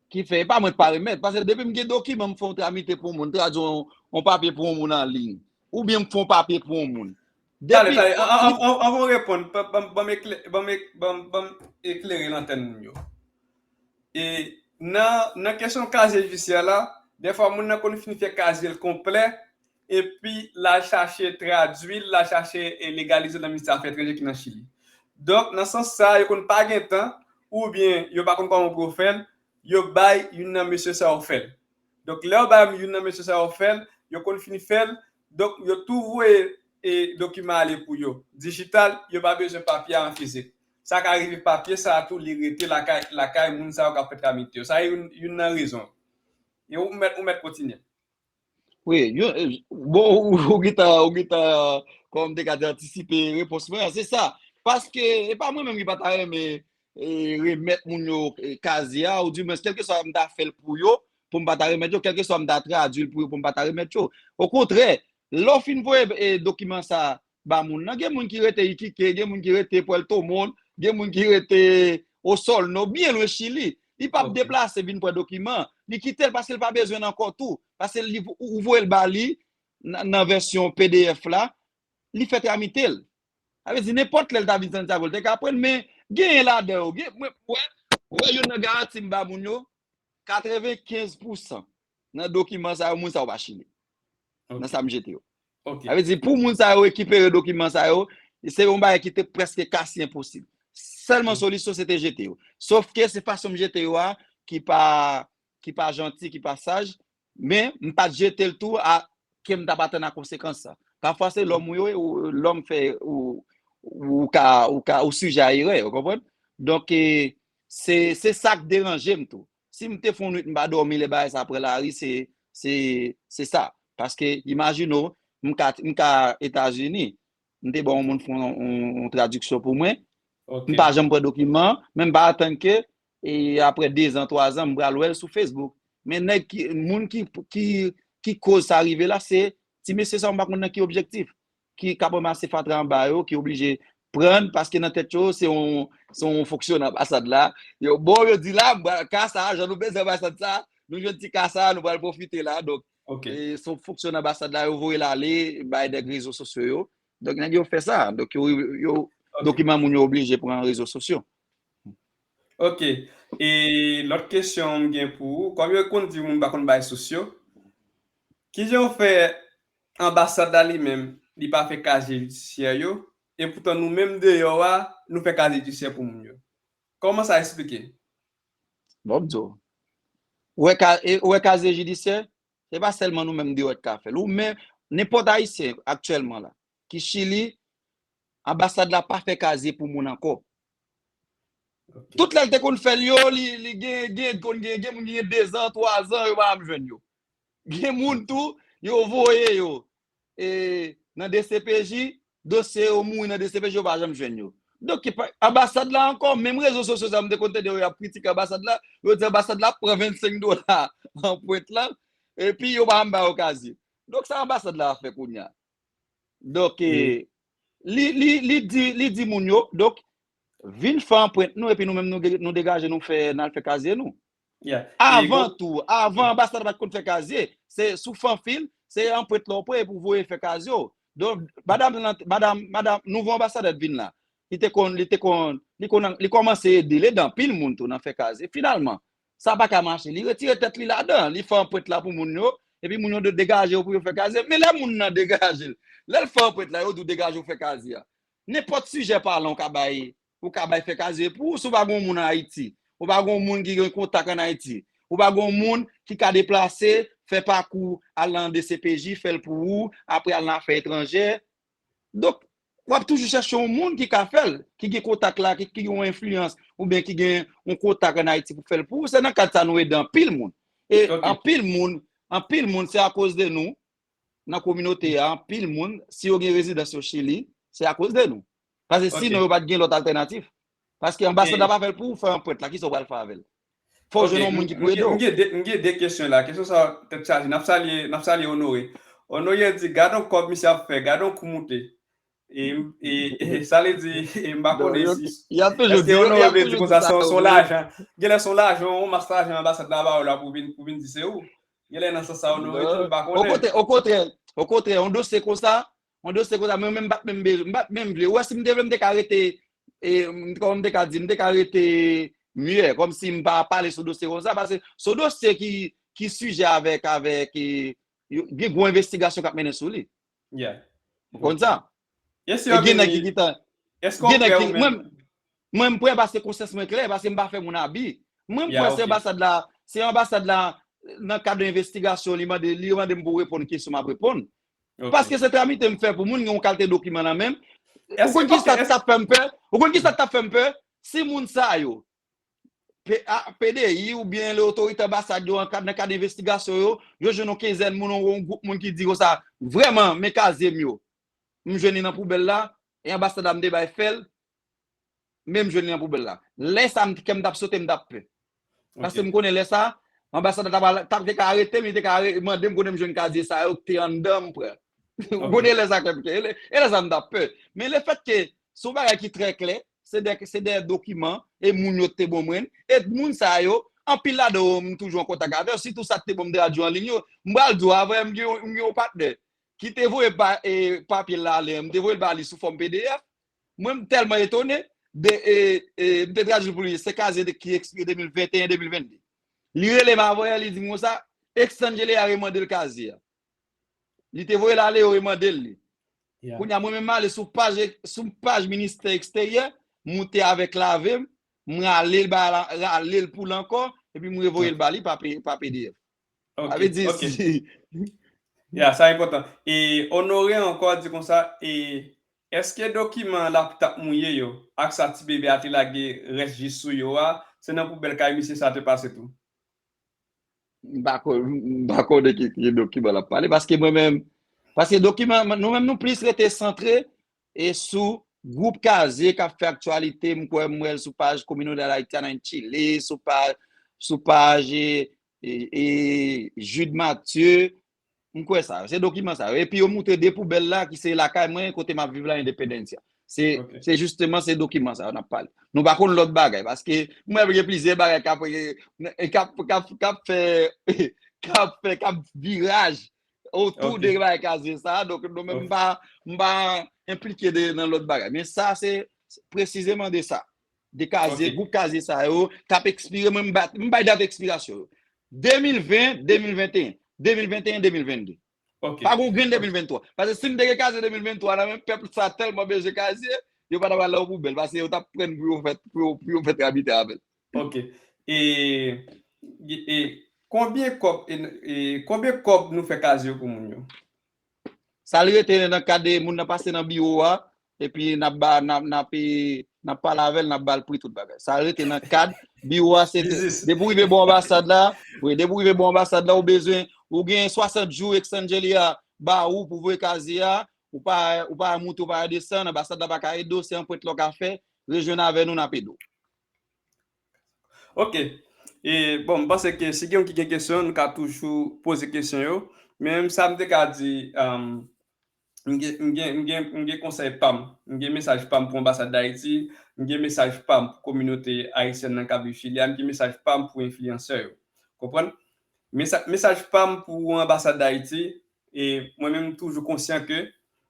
ki fè, e pa mwen k pa remèt, paske depi m gen dokiman, m fè yon tramite pou yon moun, tradui yon, yon papye pou yon moun an liy, oubyen m fè yon papye pou yon moun. Tale, tale, an, an, an, anvan w reponn, ban, ban, ban m eklè, ban m ek-, ban, ban m eklere lantèn moun yo. E nan, nan kesyon kazye jidisyè la, dèfwa moun nan konn fin fè kazye l konplè, epi l al chache tradui l, l al chache e legalize l nan ministè afè etranjè ki nan Chili. Donk, nan sans sa a, yo konn pa gen tan, oubyen yo pa konn kòman pou yo fè l, yo bay youn nan mesye sa yo fè l. Donk, lè yo bay youn nan mesye sa yo fè l, yo konn fin fè l, donk, yo tou voye e dokiman ale pou yo. Dijital, yo pa bezwen papye a an fizik. Sa ka rive papye sa a tou, li rete lakay, lakay moun sa yo k ap fè tramite yo. Sa youn, youn nan rezon. E ou mèt, ou mèt kontinye. Wi, yo, bon, ou, ou gentan, ou gentan, kòman m te ka di, antisipe repons mwen an, se sa. Paske e pa mwen menm ki pa ta renmen e, remèt moun yo e, kazye a, ou di mwen, kèlkeswa m ta fè l pou yo, pou m pa ta remèt yo, kèlkeswa m ta tradui l pou yo, pou m pa ta remèt yo. Okontrè, lè w fin voye e, dokiman sa a ba moun nan, gen moun ki rete Iquique, gen moun ki rete Puerto Montt, gen moun ki rete Osorno, byen lwen Chili. Li p ap deplase vin pran dokiman. Li kite l paske l pa bezwen l ankò tou. Paske li, ou, ou voye l ba li nan, nan vèsyon P D F la, li fè tramite l. Sa vle di, nenpòt lè l ta vin Santiago, l te ka pran l, men genyen ladan yo. Gen, mwen, wè, wè, youn nan garanti m ba moun yo, katrevenkenz pousan nan dokiman sa yo, moun sa yo pa Chili. Nan sa m jete yo. Sa vle di, pou moun sa yo rekipere dokiman sa yo, se yon bagay ki te prèske kasi enposib. Sèlman solisyon, se te jete yo. Sòf ke se fason m jete yo a, ki pa, ki pa janti, ki pa saj, men m pa t jete l tou a ke m t ap atann a konsekans sa. Pafwa se lòm ou ye, ou, lòm fè ou, ou ka, ou ka, ou sijè a erè, ou konprann? Donk, e, se, se sa k deranje m tou. Si m te fè yon nwit m pa dòmi lè bagay sa pran lari, se, se, se sa. Paske, imajine w, m ka, m ka Etazini, m te ba yon moun fè yon, yon, yon tradiksyon pou mwen, m pa janm pran dokiman, men m pa atann ke, e apre dezan, twazan, m pral wè l sou Facebook. Men nèg ki, moun ki, ki, ki koz sa rive la, se ti mesye sa yo, m pa konn nan ki objektif, ki, k ap ranmase fatra anba yo, ki oblije pran, paske nan tèt yo, se yon, se yon fonksyon nan anbasad la. Yo, bon, yo di la, ka sa, jan nou bezwen anbasad sa, nou jwenn ti ka sa, nou pral pwofite la. Donk, se yon fonksyon nan anbasad la, yo voye l ale, bay nèg rezo sosyo yo. Donk, nèg yo fè sa. Donk, yo, yo, dokiman moun yo oblije pran rezo sosyo. Ok. E lòt kesyon m gen pou ou, kòm yo konn di moun pa konn bay sosyo, kijan w fè anbasad la li menm, li pa fè kazye jidisyè yo, e poutan nou menm deyò a, nou fè kazye jidisyè pou moun yo? Kòman sa eksplike? Bon, m di w. Ou wè ka, e, ou wè kazye jidisyè, se pa sèlman nou menm deyò ki ka fè l. Ou menm, nenpòt Ayisyen aktyèlman la, ki Chili, anbasad la pa fè kazye pou moun ankò. Tout lè l te konn fè l yo, li, li gen, gen, konn gen, gen moun ki gen dezan, twazan, yo pa janm jwenn yo. Gen moun tou, yo voye yo e, nan D C P J, dosye yo mouri nan D C P J, yo pa janm jwenn yo. Donk, anbasad la ankò, menm rezo sosyo sa m te konn tande yo ap kritike anbasad la, yo di anbasad la ap pran vennsenk dola anprent lan, epi yo pa janm ba yo kazye. Donk, sa anbasad la ap fè kounye a? Donk, e, li, li, li di, li di moun yo, donk, vin fè anprent nou, epi nou menm nou, nou degaje nou fè, n al fè kazye nou. Avan tou, avan anbasad pa t konn fè kazye, se sou fanfil, se anprent la w pran epi w voye fè kazye w. Donk, madanm, madanm, madanm, nouvo anbasadè t vin la. Li te konn, li te konn, li konn, li kòmanse ede, l ede anpil moun tou nan fè kazye. Finalman, sa pa ka mache. Li retire tèt li ladan, li fè anprent la pou moun yo, epi moun yo degaje yo pou yo fè kazye. Men lè moun nan degaje l, lè l fè anprent la, yo di w degaje w fè kazye a. Nenpòt sijè palan w ka bay, ou ka bay fè kazye pou ou, si w pa gen yon moun an Ayiti, ou pa gen yon moun ki gen kontak an Ayiti, ou pa gen yon moun ki ka deplase, fè pakou, al nan D C P J, fè l pou ou, apre al nan afè etranjè. Donk, w ap toujou chèche yon moun ki ka fè l, ki gen kontak la, ki, ki gen yon enfliyans, oubyen ki gen yon kontak an Ayiti pou fè l pou ou. Se nan kad sa nou ede anpil moun. E anpil moun, anpil moun, se akoz de nou, nan kominote a, anpil moun, si yo gen rezidans yo Chili, se akoz de nou. Paske sinon, yo pa t gen lòt altènatif. Paske anbasad la pa fè l pou ou fè anprent la, kisa w pral fè avè l? Fò w jwenn yon moun ki pou ede w. M gen de kesyon la. Kesyon sa tèt chaje. N ap salye, n ap salye Honore. Honore di, gad yon kòb misye ap fè, gad yon kou moute. E, e, e sa vle di, e, m pa konnen si. Èske Honore vle di konsa se yon lajan? Genlè se yon lajan, yon mas lajan anbasad la ba ou la pou vin, pou vin di se ou. Genlè nan sans sa Honore tou, m pa konnen. Okontrè, okontrè, okontrè, yon dosye konsa, yon dosye konsa, mwen menm m pa t menm bezwen, m pa t menm vle. Ou wè si m te vle, m te ka rete, e, kòman m te ka di, m te ka rete myè, kòmsi m pa pale sou dosye konsa, paske se yon dosye ki, ki sijè avèk, avèk, e, gen gwo envestigasyon k ap mennen sou li. Ou konn sa? E gen nèg ki gentan, gen nèg ki, mwen, mwen m prè paske konsyans mwen klè, paske m pa fè moun abi. Mwen m kwè se anbasad la, se anbasad la, nan kad envestigasyon, li mande, li mande m pou reponn kesyon m ap reponn. Paske se tramite m fè pou moun, gen yon kalite dokiman nan men m. Ou konn kisa k t ap fè m pè? Ou konn kisa k t ap fè m pè? Si moun sa yo, P D I oubyen le otorite anbasad yo nan kad envestigasyon yo, yo jwenn yon kenzèn moun, yon gwoup moun ki di konsa, vrèman, men kazye m yo. M jwenn li nan poubèl la, e anbasad la m te bay fè l, men m jwenn li nan poubèl la. Lè sa a, kè m t ap sote, m t ap pè. Paske m konnen lè sa a, anbasad la t ap, t ap te ka arete m, li te ka mande m kote m jwenn kazye sa yo ki te anndan m pran. Ou konnen lè sa a kè m te, e lè sa a m t ap pè. Men lefètke se yon bagay ki trè klè, se de, se de dokiman, e moun yo te ban mwen, e moun sa yo, anpil ladan yo, m toujou an kontak avè yo, sitou sa k te ban m tradui an liy yo. M pral di w, avè m gen yon, m gen yon patnè ki te voye papye l ale, m te voye l ba li sou fòm P D F. Mwen, m tèlman etone, de, e, e, m te tradui pou li, se kazye ki ekspire de mil venteyen, de mil vennde. Li rele m avanyè, li di m konsa, Exangele a remande l kazye a. Li te voye l ale, yo remande l li. Kounye a, mwen menm, m ale sou paj, sou paj Ministè Eksteryè, m moute avèk lave m, m rale l, ba, rale l pou l ankò, epi m revoye l ba li pa P D F. Sa vle di, si. Ya, sa enpòtan. E Honore ankò di konsa, e, èske dokiman laptòp mouye yo, ak sa ti bebe a te lage rès ji sou yo a, se nan poubèl kay misye sa te pase tou? M pa konnen ki dokiman l ap pale, paske mwen menm, paske dokiman, nou menm nou plis rete santre e sou gwoup kazye k ap fè aktyalite, m kwè m wè l sou paj Comunidad Haitiana en Chile, sou paj, sou paj, e, e, Jude Mathieu, m kwè sa, se dokiman sa yo. Epi yo moute de poubèl la ki se lakay mwen, kote m ap viv la, Independencia. Se, se jisteman se dokiman sa yo n ap pale. Nou pa konn lòt bagay, paske mwen gen plizyè bagay k ap, k ap, k ap, k ap fè, k ap fè, k ap viraj otou de bagay kazye sa a. Donk, nou menm, m pa, m pa enplike de, nan lòt bagay. Men sa, se presizeman de sa. De kazye, gwoup kazye sa yo, k ap ekspire, mwen, m bay dat ekspirasyon yo. De mil ven, de mil venteyen, de mil venteyen, de mil vennde. Pa gen grenn de mil venntwa. Paske si m te gen kazye de mil venntwa nan men pèp sa tèlman bezwen kazye, yo pa t ap al nan yon poubèl, paske yo t ap pran l pou yo fè, pou yo, pou yo fè tramite avè l. Ok. E, e konbyen kòb, e, e konbyen kòb nou fè kazye pou moun yo? Sa l rete nan kad moun nan pase nan biwo a, epi n ap ba, n ap, n ap, e, n ap pale avè l, n ap ba l pri tout bagay. Sa rete nan kad biwo a, se depi w rive bò anbasad la, wi, depi w rive bò anbasad la, ou bezwen, ou gen swasant jou extension li a ba ou pou voye kazye a, ou pa, ou pa monte, ou pa desann, anbasad la pa ka ede w, se anprent la w ka fè, rejwenn avè nou, n ap ede w. Ok. E, bon, m panse ke si gen yon ki gen kesyon, nou ka toujou poze kesyon yo. Men sa m te ka di, um, m gen, m gen, m gen, m gen konsèy pa m, m gen mesaj pa m pou anbasad Dayiti, m gen mesaj pa m pou kominote ayisyèn nan k ap viv Chili a, m gen mesaj pa m pou enfliyansè yo. Konprann? Mesa, mesaj pa m pou anbasad Dayiti, e mwen menm m toujou konsyan ke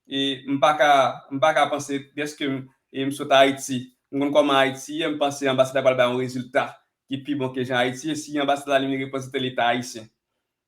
e m pa ka, m pa ka panse, dèske m, e m sot Ayiti, m konn kòman Ayiti ye, m panse anbasad la pral bay yon rezilta ki pi bon ke jan Ayiti ye, si anbasad la li menm reprezante Leta ayisyen.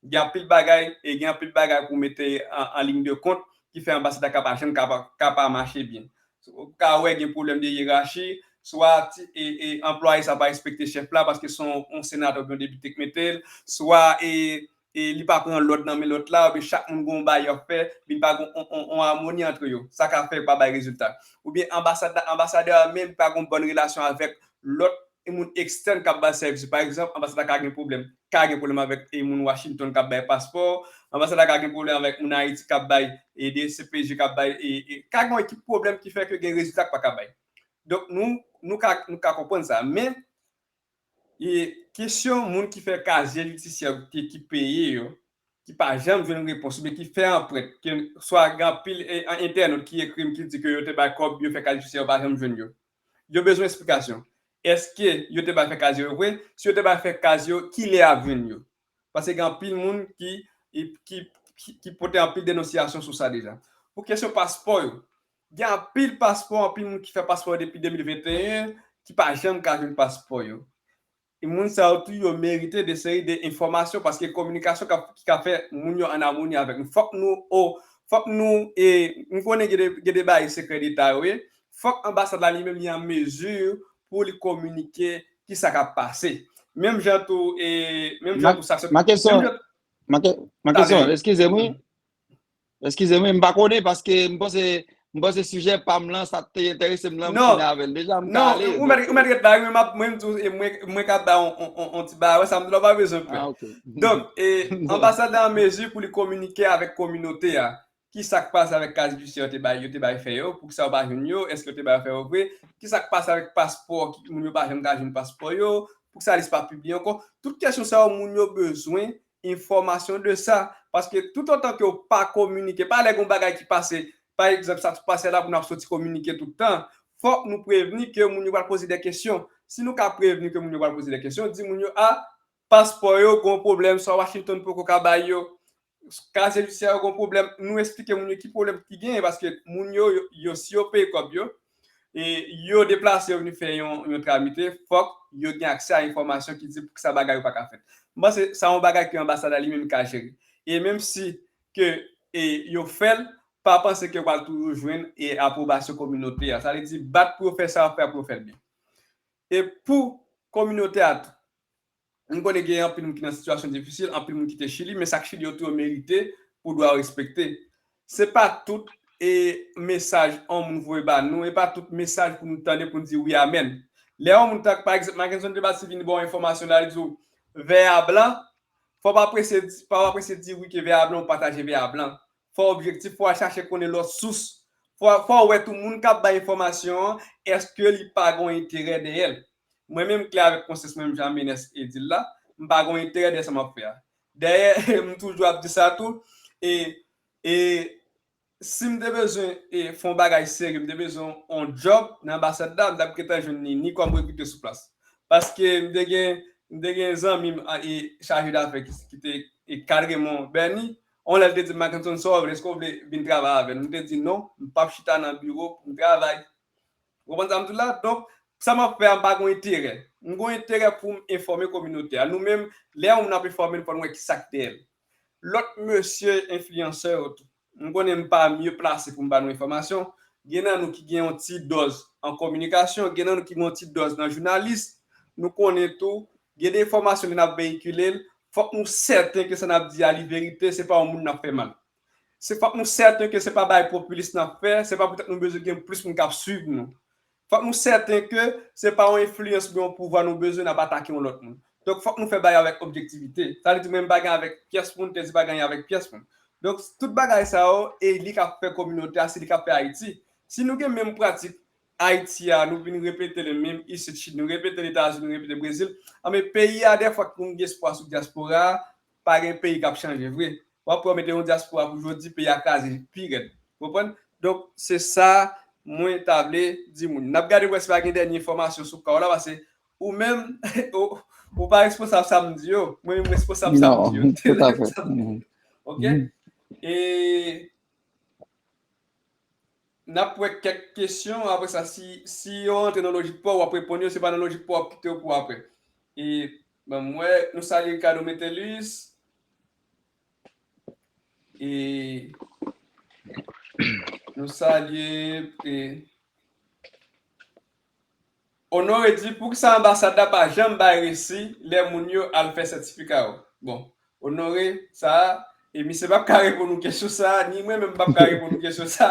Gen anpil bagay, e gen anpil bagay pou mete an, an liy de kont ki fè anbasad la ka pa janm ka pa, ka pa mache byen. Ou ka wè gen pwoblèm de yerachi, swa ti, e, e anplwaye sa pa respekte chèf la paske se yon, yon senatè oubyen yon depite k mete l, swa e e li pa pran lòd nan men lòt la, oubyen chak moun gen yon bagay y ap fè, epi pa gen yon, yon, yon amoni antre yo. Sa ka fè pa bay rezilta. Oubyen anbasad la, anbasadè a menm pa gen yon bòn relasyon avèk lòt moun ekstèn k ap bay sèvis. Pa egzanp, anbasad la ka gen pwoblèm, ka gen pwoblèm avèk e moun Washington k ap bay paspò, anbasad la ka gen pwoblèm avèk moun Ayiti k ap bay e de C P J k ap bay, e, e ka gen yon ekip pwoblèm ki fè ke gen rezilta k pa ka bay. Donk nou, nou ka, nou ka konprann sa. Men, e kesyon moun ki fè kazye jidisyè ki, ki peye yo, ki pa janm jwenn repons, oubyen ki fè anprent, ke swa gen anpil e, entènot ki ekri m, ki di ke yo te bay kòb, yo fè kazye jidisyè, yo pa janm jwenn yo. Yo bezwen eksplikasyon. Èske yo te bay fè kazye yo vre? Si yo te bay fè kazye yo, kilè y ap jwenn yo? Paske gen anpil moun ki, ki, ki, ki pote anpil denonsiyasyon sou sa deja. Pou kesyon paspò yo, gen anpil paspò, anpil moun ki fè paspò depi de mil venteyen, ki pa janm ka jwenn paspò yo. E moun sa yo tou, yo merite de seri de enfòmasyon, paske kominikasyon ka, ki ka fè moun yo an amoni avèk nou. Fòk nou, o, fòk nou, e, m konnen gen de, gen de bagay sekrè deta yo ye. Fòk anbasad la li menm li an mezi pou li kominike kisa k ap pase. Menm jan tou, e, menm jan tou sa k sot. Ma kesyon, ma kesyon, eskize m, wi. Eskize m, wi, m pa konnen paske m panse, m panse sijè pa m lan, sa te enterese m lan, m fini avè l deja, m ka ale. Non, ou mèt, ou mèt ret la, wi, men mwen, mwen di w, e mwen, mwen ka bay yon, yon, yon, yon ti bagay, sa m di la w pa bezwen pè. Ah, ok. Donk, e, anbasadè an mezi pou li kominike avèk kominote a. Kisa k pase avèk kazye jidisyè yo te bay, yo te bay fè yo? Poukisa yo pa jwenn yo? Èske yo te bay fè yo vre? Kisa k pase avèk paspò? Ki moun yo pa janm ka jwenn paspò yo? Poukisa lis pa pibliye ankò? Tout kesyon sa yo, moun yo bezwen enfòmasyon de sa. Paske toutotan ke w pa kominike, pa lè gen yon bagay ki pase, pa egzanp, sa t pase la pou n ap soti kominike tout tan. Fòk nou prevni ke moun yo pral poze de kesyon. Si nou ka prevni ke moun yo pral poze de kesyon, di moun yo, a, paspò yo gen yon pwoblèm, sa Washington poko ka bay yo. Kazye jidisyè yo gen yon pwoblèm, nou eksplike moun yo ki pwoblèm ki genyen, paske moun yo, yo, yo, si yo peye kòb yo, e yo deplase, yo vin fè yon, yon tramite, fòk yo gen aksè a enfòmasyon ki di poukisa bagay yo pa ka fèt. M panse sa yon bagay ke anbasad la li menm ka jere. E menm si ke, e, yo fè l, pa panse ke yo pral toujou jwenn, e, apwobasyon kominote a. Sa vle di, bat pou yo fè sa y ap fè a, pou yo fè l byen. E pou kominote a tou, m konnen gen anpil moun ki nan sitiyasyon difisil, anpil moun kite Chili, men sa k Chili yo tou yo merite pou dwa yo respekte. Se pa tout, e, mesaj yon moun voye ba nou, e pa tout mesaj pou nou tande pou nou di wi amèn. Lè yon moun, pa egzanp, Mackenson Debassy vin ba w enfòmasyon la, li di w vè a blan, fò w pa prese di, pa w pa prese di wi ke vè a blan, ou pataje vè a blan. Fò w objektif, fò w al chache konnen lòt sous. Fò, fò w wè tou moun k ap bay enfòmasyon an, èske li pa gen yon enterè dèyè l? Mwen menm, m klè avèk konsyans mwen, menm jan Menès e di l la, m pa gen yon enterè dèyè sa m ap fè a. Dayè, m toujou ap di sa tou, e, e, si m te bezwen e, fè yon bagay serye, m te bezwen yon djòb nan anbasad la, m t ap gentan jwenn li ni kòm rekritè sou plas. Paske m te gen, m te gen zanmi m a, e chaje dafè ki, ki te e, kadre mwen, Bernie, yon lè l te di m, Mackenson, sa w vle, èske w vle vin travay avè n? M te di non, m p ap chita nan biwo pou m travay. Ou konprann sa m di w la? Donk, sa m ap fè a, m pa gen enterè. M gen enterè pou m enfòme kominote a. Nou menm, lè yon moun ap enfòme n, fò n wè ki sa k dèyè l. Lòt mesye enfliyansè yo tou, m konnen m pa mye plase pou m ba nou enfòmasyon. Gen nan nou ki gen yon ti dòz an kominikasyon, gen nan nou ki gen yon ti dòz nan jounalis. Nou konnen tou, gen de enfòmasyon lè n ap veyikile l, fòk nou sèten ke sa n ap di a li verite, se pa yon moun n ap fè mal. Se fòk nou sèten ke se pa bagay popilis n ap fè, se pa poutèt nou bezwen gen plis moun k ap swiv nou. Fòk nou sèten ke se pa yon enfliyans oubyen yon pouvwa nou bezwen n ap atake yon lòt moun. Donk, fòk nou fè bagay avèk objektivite. Sa vle di, mwen, m pa gen avèk pyès moun, Teddy pa gen avèk pyès moun. Donk, tout bagay sa yo, e li k ap fè kominote a, se li k ap fè Ayiti. Si nou gen menm pratik Ayiti a, nou vin repete li menm isit Chili, nou repete l Etazini, nou repete Brezil, anben peyi a, dèfwa, ki nou gen espwa sou dyaspora a, pa gen peyi k ap chanje vre. W ap wè, mete yon dyaspora pou jodi, peyi a kraze pi rèd. Ou konprann? Donk, se sa mwen ta vle di moun. N ap gade pou wè si pa gen dènye enfòmasyon sou ka w la, paske ou menm, ou, ou pa responsab sa m di yo. Mwen menm responsab sa m di yo. Non, tout à fait. Mhm. Ok? E n ap wè kèk kesyon, apre sa, si, si yo rantre nan lojik pa w, w ap reponn yo, si pa nan lojik pa w, w ap kite yo pou apre. E, bon, mwen, nou salye Ricardo Metellus, e nou salye, e, Honore di, poukisa anbasad la pa janm bay resi lè moun yo al fè sètifika yo? Bon, Honore, sa, e misye p ap ka reponn ou kesyon sa, ni mwen menm m p ap ka reponn ou kesyon sa.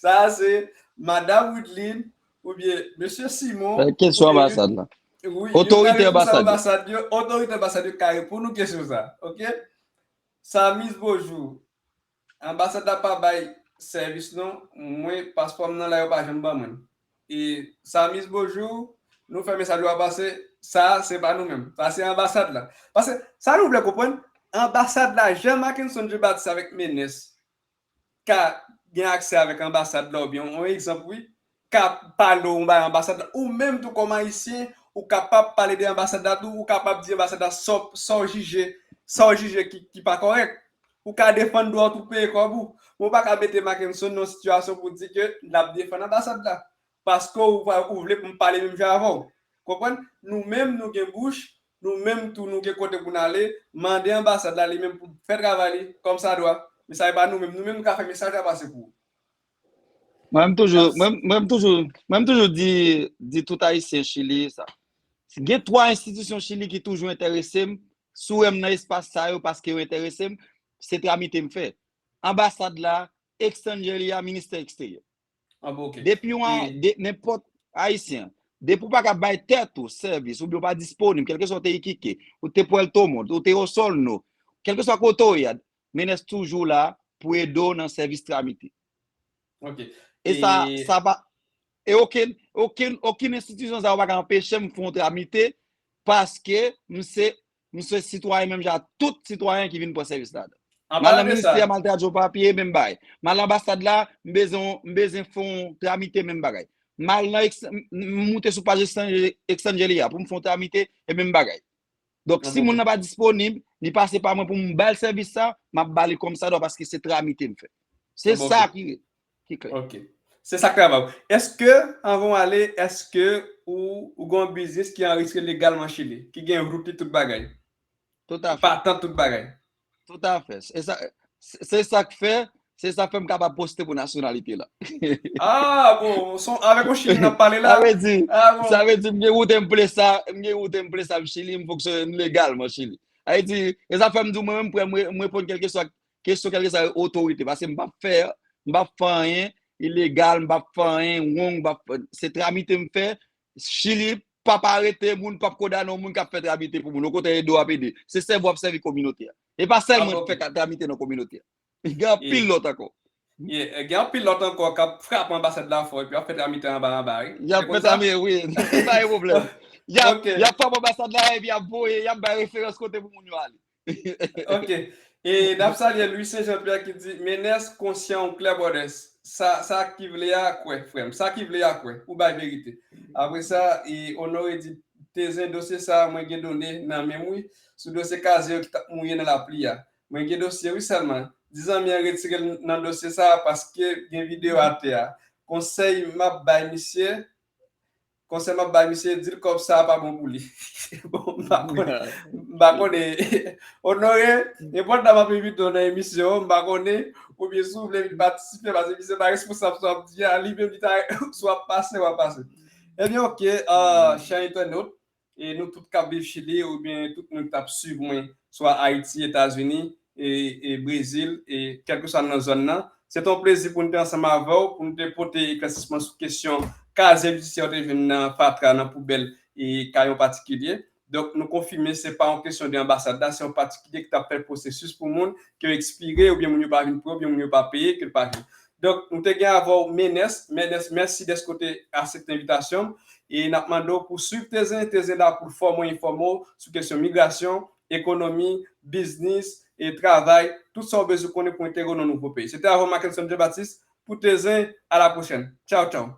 Sa, se Madam Wideline oubyen Mesye Simon, Kesyon anbasad la. Wi, Otorite anbasad yo. Anbasad yo, otorite anbasad yo ka reponn ou kesyon sa, ok? Samis, bonjou. Anbasad la pa bay sèvis non, mwen, paspò m nan la, yo pa janm ban mwen l. E Samis, bonjou, nou fè mesaj ou a pase, sa, se pa nou menm. Sa, se anbasad la. Paske, sa nou vle konprann, anbasad la, jan Mackenson Jean Baptiste avèk Menes ka gen aksè avèk anbasad la, oubyen, yon egzanp, wi, ka pale w bay anbasad la, ou menm tou kòm Ayisyen, ou kapab pale de anbasad la tou, ou kapab di anbasad la sa w, sa w jije, sa w jije ki, ki pa kòrèk. Ou ka defann dwa w tou, peye kòb ou. Men w pa ka mete Mackenson nan yon sitiyasyon pou di ke l ap defann anbasad la. Paske ou, ou vle pou m pale menm jan avè w. Konprann? Nou menm, nou gen bouch, nou menm tou, nou gen kote pou n ale, mande anbasad la li menm pou fè travay li kòmsadwa. Men sa e pa nou menm. Nou menm, nou ka fè mesaj la pase pou ou. Mwen, m toujou, mwen, mwen, m toujou, mwen, m toujou di, di tout Ayisyen Chili sa. Gen twa enstitisyon Chili ki toujou enterese m. Si w wè m nan espas sa yo, paske yo enterese m, se tramite m fè. Anbasad la, Extranjeria, Ministè Eksteryè. Ah, bon, ok. Depi yon, de, nenpòt Ayisyen, depi w pa ka bay tèt ou sèvis, oubyen w pa disponib, kèlkeswa w te Iquique, ou te Puerto Montt, ou te Osorno, kèlkeswa kote w ye a, Menes toujou la pou ede w nan sèvis tramite. Ok. E sa, sa pa, e okenn, okenn, okenn enstitisyon sa yo pa ka anpeche m fè yon tramite, paske m se, m se sitwayen menm jan ak tout sitwayen ki vin pran sèvis ladan. M al nan ministè, m al tradui yon papye, menm bagay. M al anbasad la, m bezwen, m bezwen fè yon tramite, menm bagay. M al nan, m moute sou paj Extranjeria pou m fè yon tramite, e menm bagay. Donk, si moun nan pa disponib, li pase pa mwen pou m ba l sèvis sa, m ap ba li kòmsadwa paske se tramite m fè. Se sa ki, ki klè. Ok. Se sa k travay ou. Èske, anvan w ale, èske ou, ou gen yon biznis ki anrejistre legalman Chili, ki gen rout li, tout bagay? Tout à fait. Patant, tout bagay. Tout à fait. E sa, se, se sa k fè, se sa fè m kapab poste pou nasyonalite la. Ah, bon, son, avèk yon Chilyen n ap pale la. Sa vle di, sa vle di, m gen wout m ple sa, m gen wout m ple sa, m Chili, m fonksyone legalman Chili. Sa vle di, e sa fè m di w, mwen menm, m prè, m re-, m reponn kèlkeswa kesyon, kèlkeswa otorite, paske m p ap fè, m p ap fè anyen ilegal, m p ap fè anyen wrong, m p ap, se tramite m fè, Chili p ap arete moun, p ap kondane yon moun k ap fè tramite pou moun. Okontrè, ede w ap ede. Se sèvi w ap sèvi kominote a. E pa sèlman fè tramite nan kominote a. Gen anpil lòt ankò. Gen anpil lòt ankò k ap frape anbasad la fò epi y ap fè tramite anba anba, wi. Y ap fè tramite, wi. Se pa yon pwoblèm. Y ap, y ap frape anbasad la epi y ap voye, y ap bay referans kote pou moun yo ale. Ok. E n ap salye Louis Saint Jean Pierre ki di, Menès konsyan ou klè brother. Sa, sa ki vle a kwè, frè m. Sa ki vle a kwè. Ou bay verite. Apre sa, e Honoré di, Tezen, dosye sa a, mwen gen done nan men m wi. Sou dosye kazye yo ki t ap mouye nan lapli a. Mwen gen dosye wi sèlman. Di zanmi an retire l nan dosye sa a paske gen videyo atè a. Konsèy m ap bay misye, konsèy m ap bay misye, di l kòb sa a pa bon pou li. Bon, m pa konnen. M pa konnen. Honoré, nenpòt lè m ap envite w nan emisyon, m pa konnen, oubyen si w vle vin patisipe, paske misye pa responsab sa w ap di a, li menm li ta, si w ap pase, w ap pase. Ebyen, oke, chè entènot, e nou tout k ap viv Chili, oubyen tout moun k t ap swiv mwen, swa Ayiti, Etazini, e, e Brezil, e kèlkeswa nan zòn nan. Se te yon plezi pou n te ansanm avè w, pou n te pote eklèsisman sou kesyon kazye jidisyè yo te jwenn nan fatra, nan poubèl, e kay an patikilye. Donk, nou konfime se pa yon kesyon de anbasad la, se yon patikilye ki t ap fè pwosesis pou moun, ke yo ekspire, oubyen moun yo pa vin pran, oubyen moun yo pa peye, ke l pa jwenn. Donk, nou te gen avè w Menès. Menès, mèsi dèske w te aksepte envitasyon m. E n ap mande w pou swiv Tezen. Tezen la pou l fòme w, enfòme w sou kesyon migrasyon, ekonomi, biznis, e travay, tout sa w bezwen konnen pou entegre w nan nouvo peyi. Se te avè w Mackenson Jean Baptiste pou Tezen, à la prochaine. Tchaw, tchaw.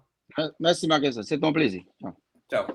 Mèsi, Mackenson. Se te yon plezi. Tchaw. Tchaw.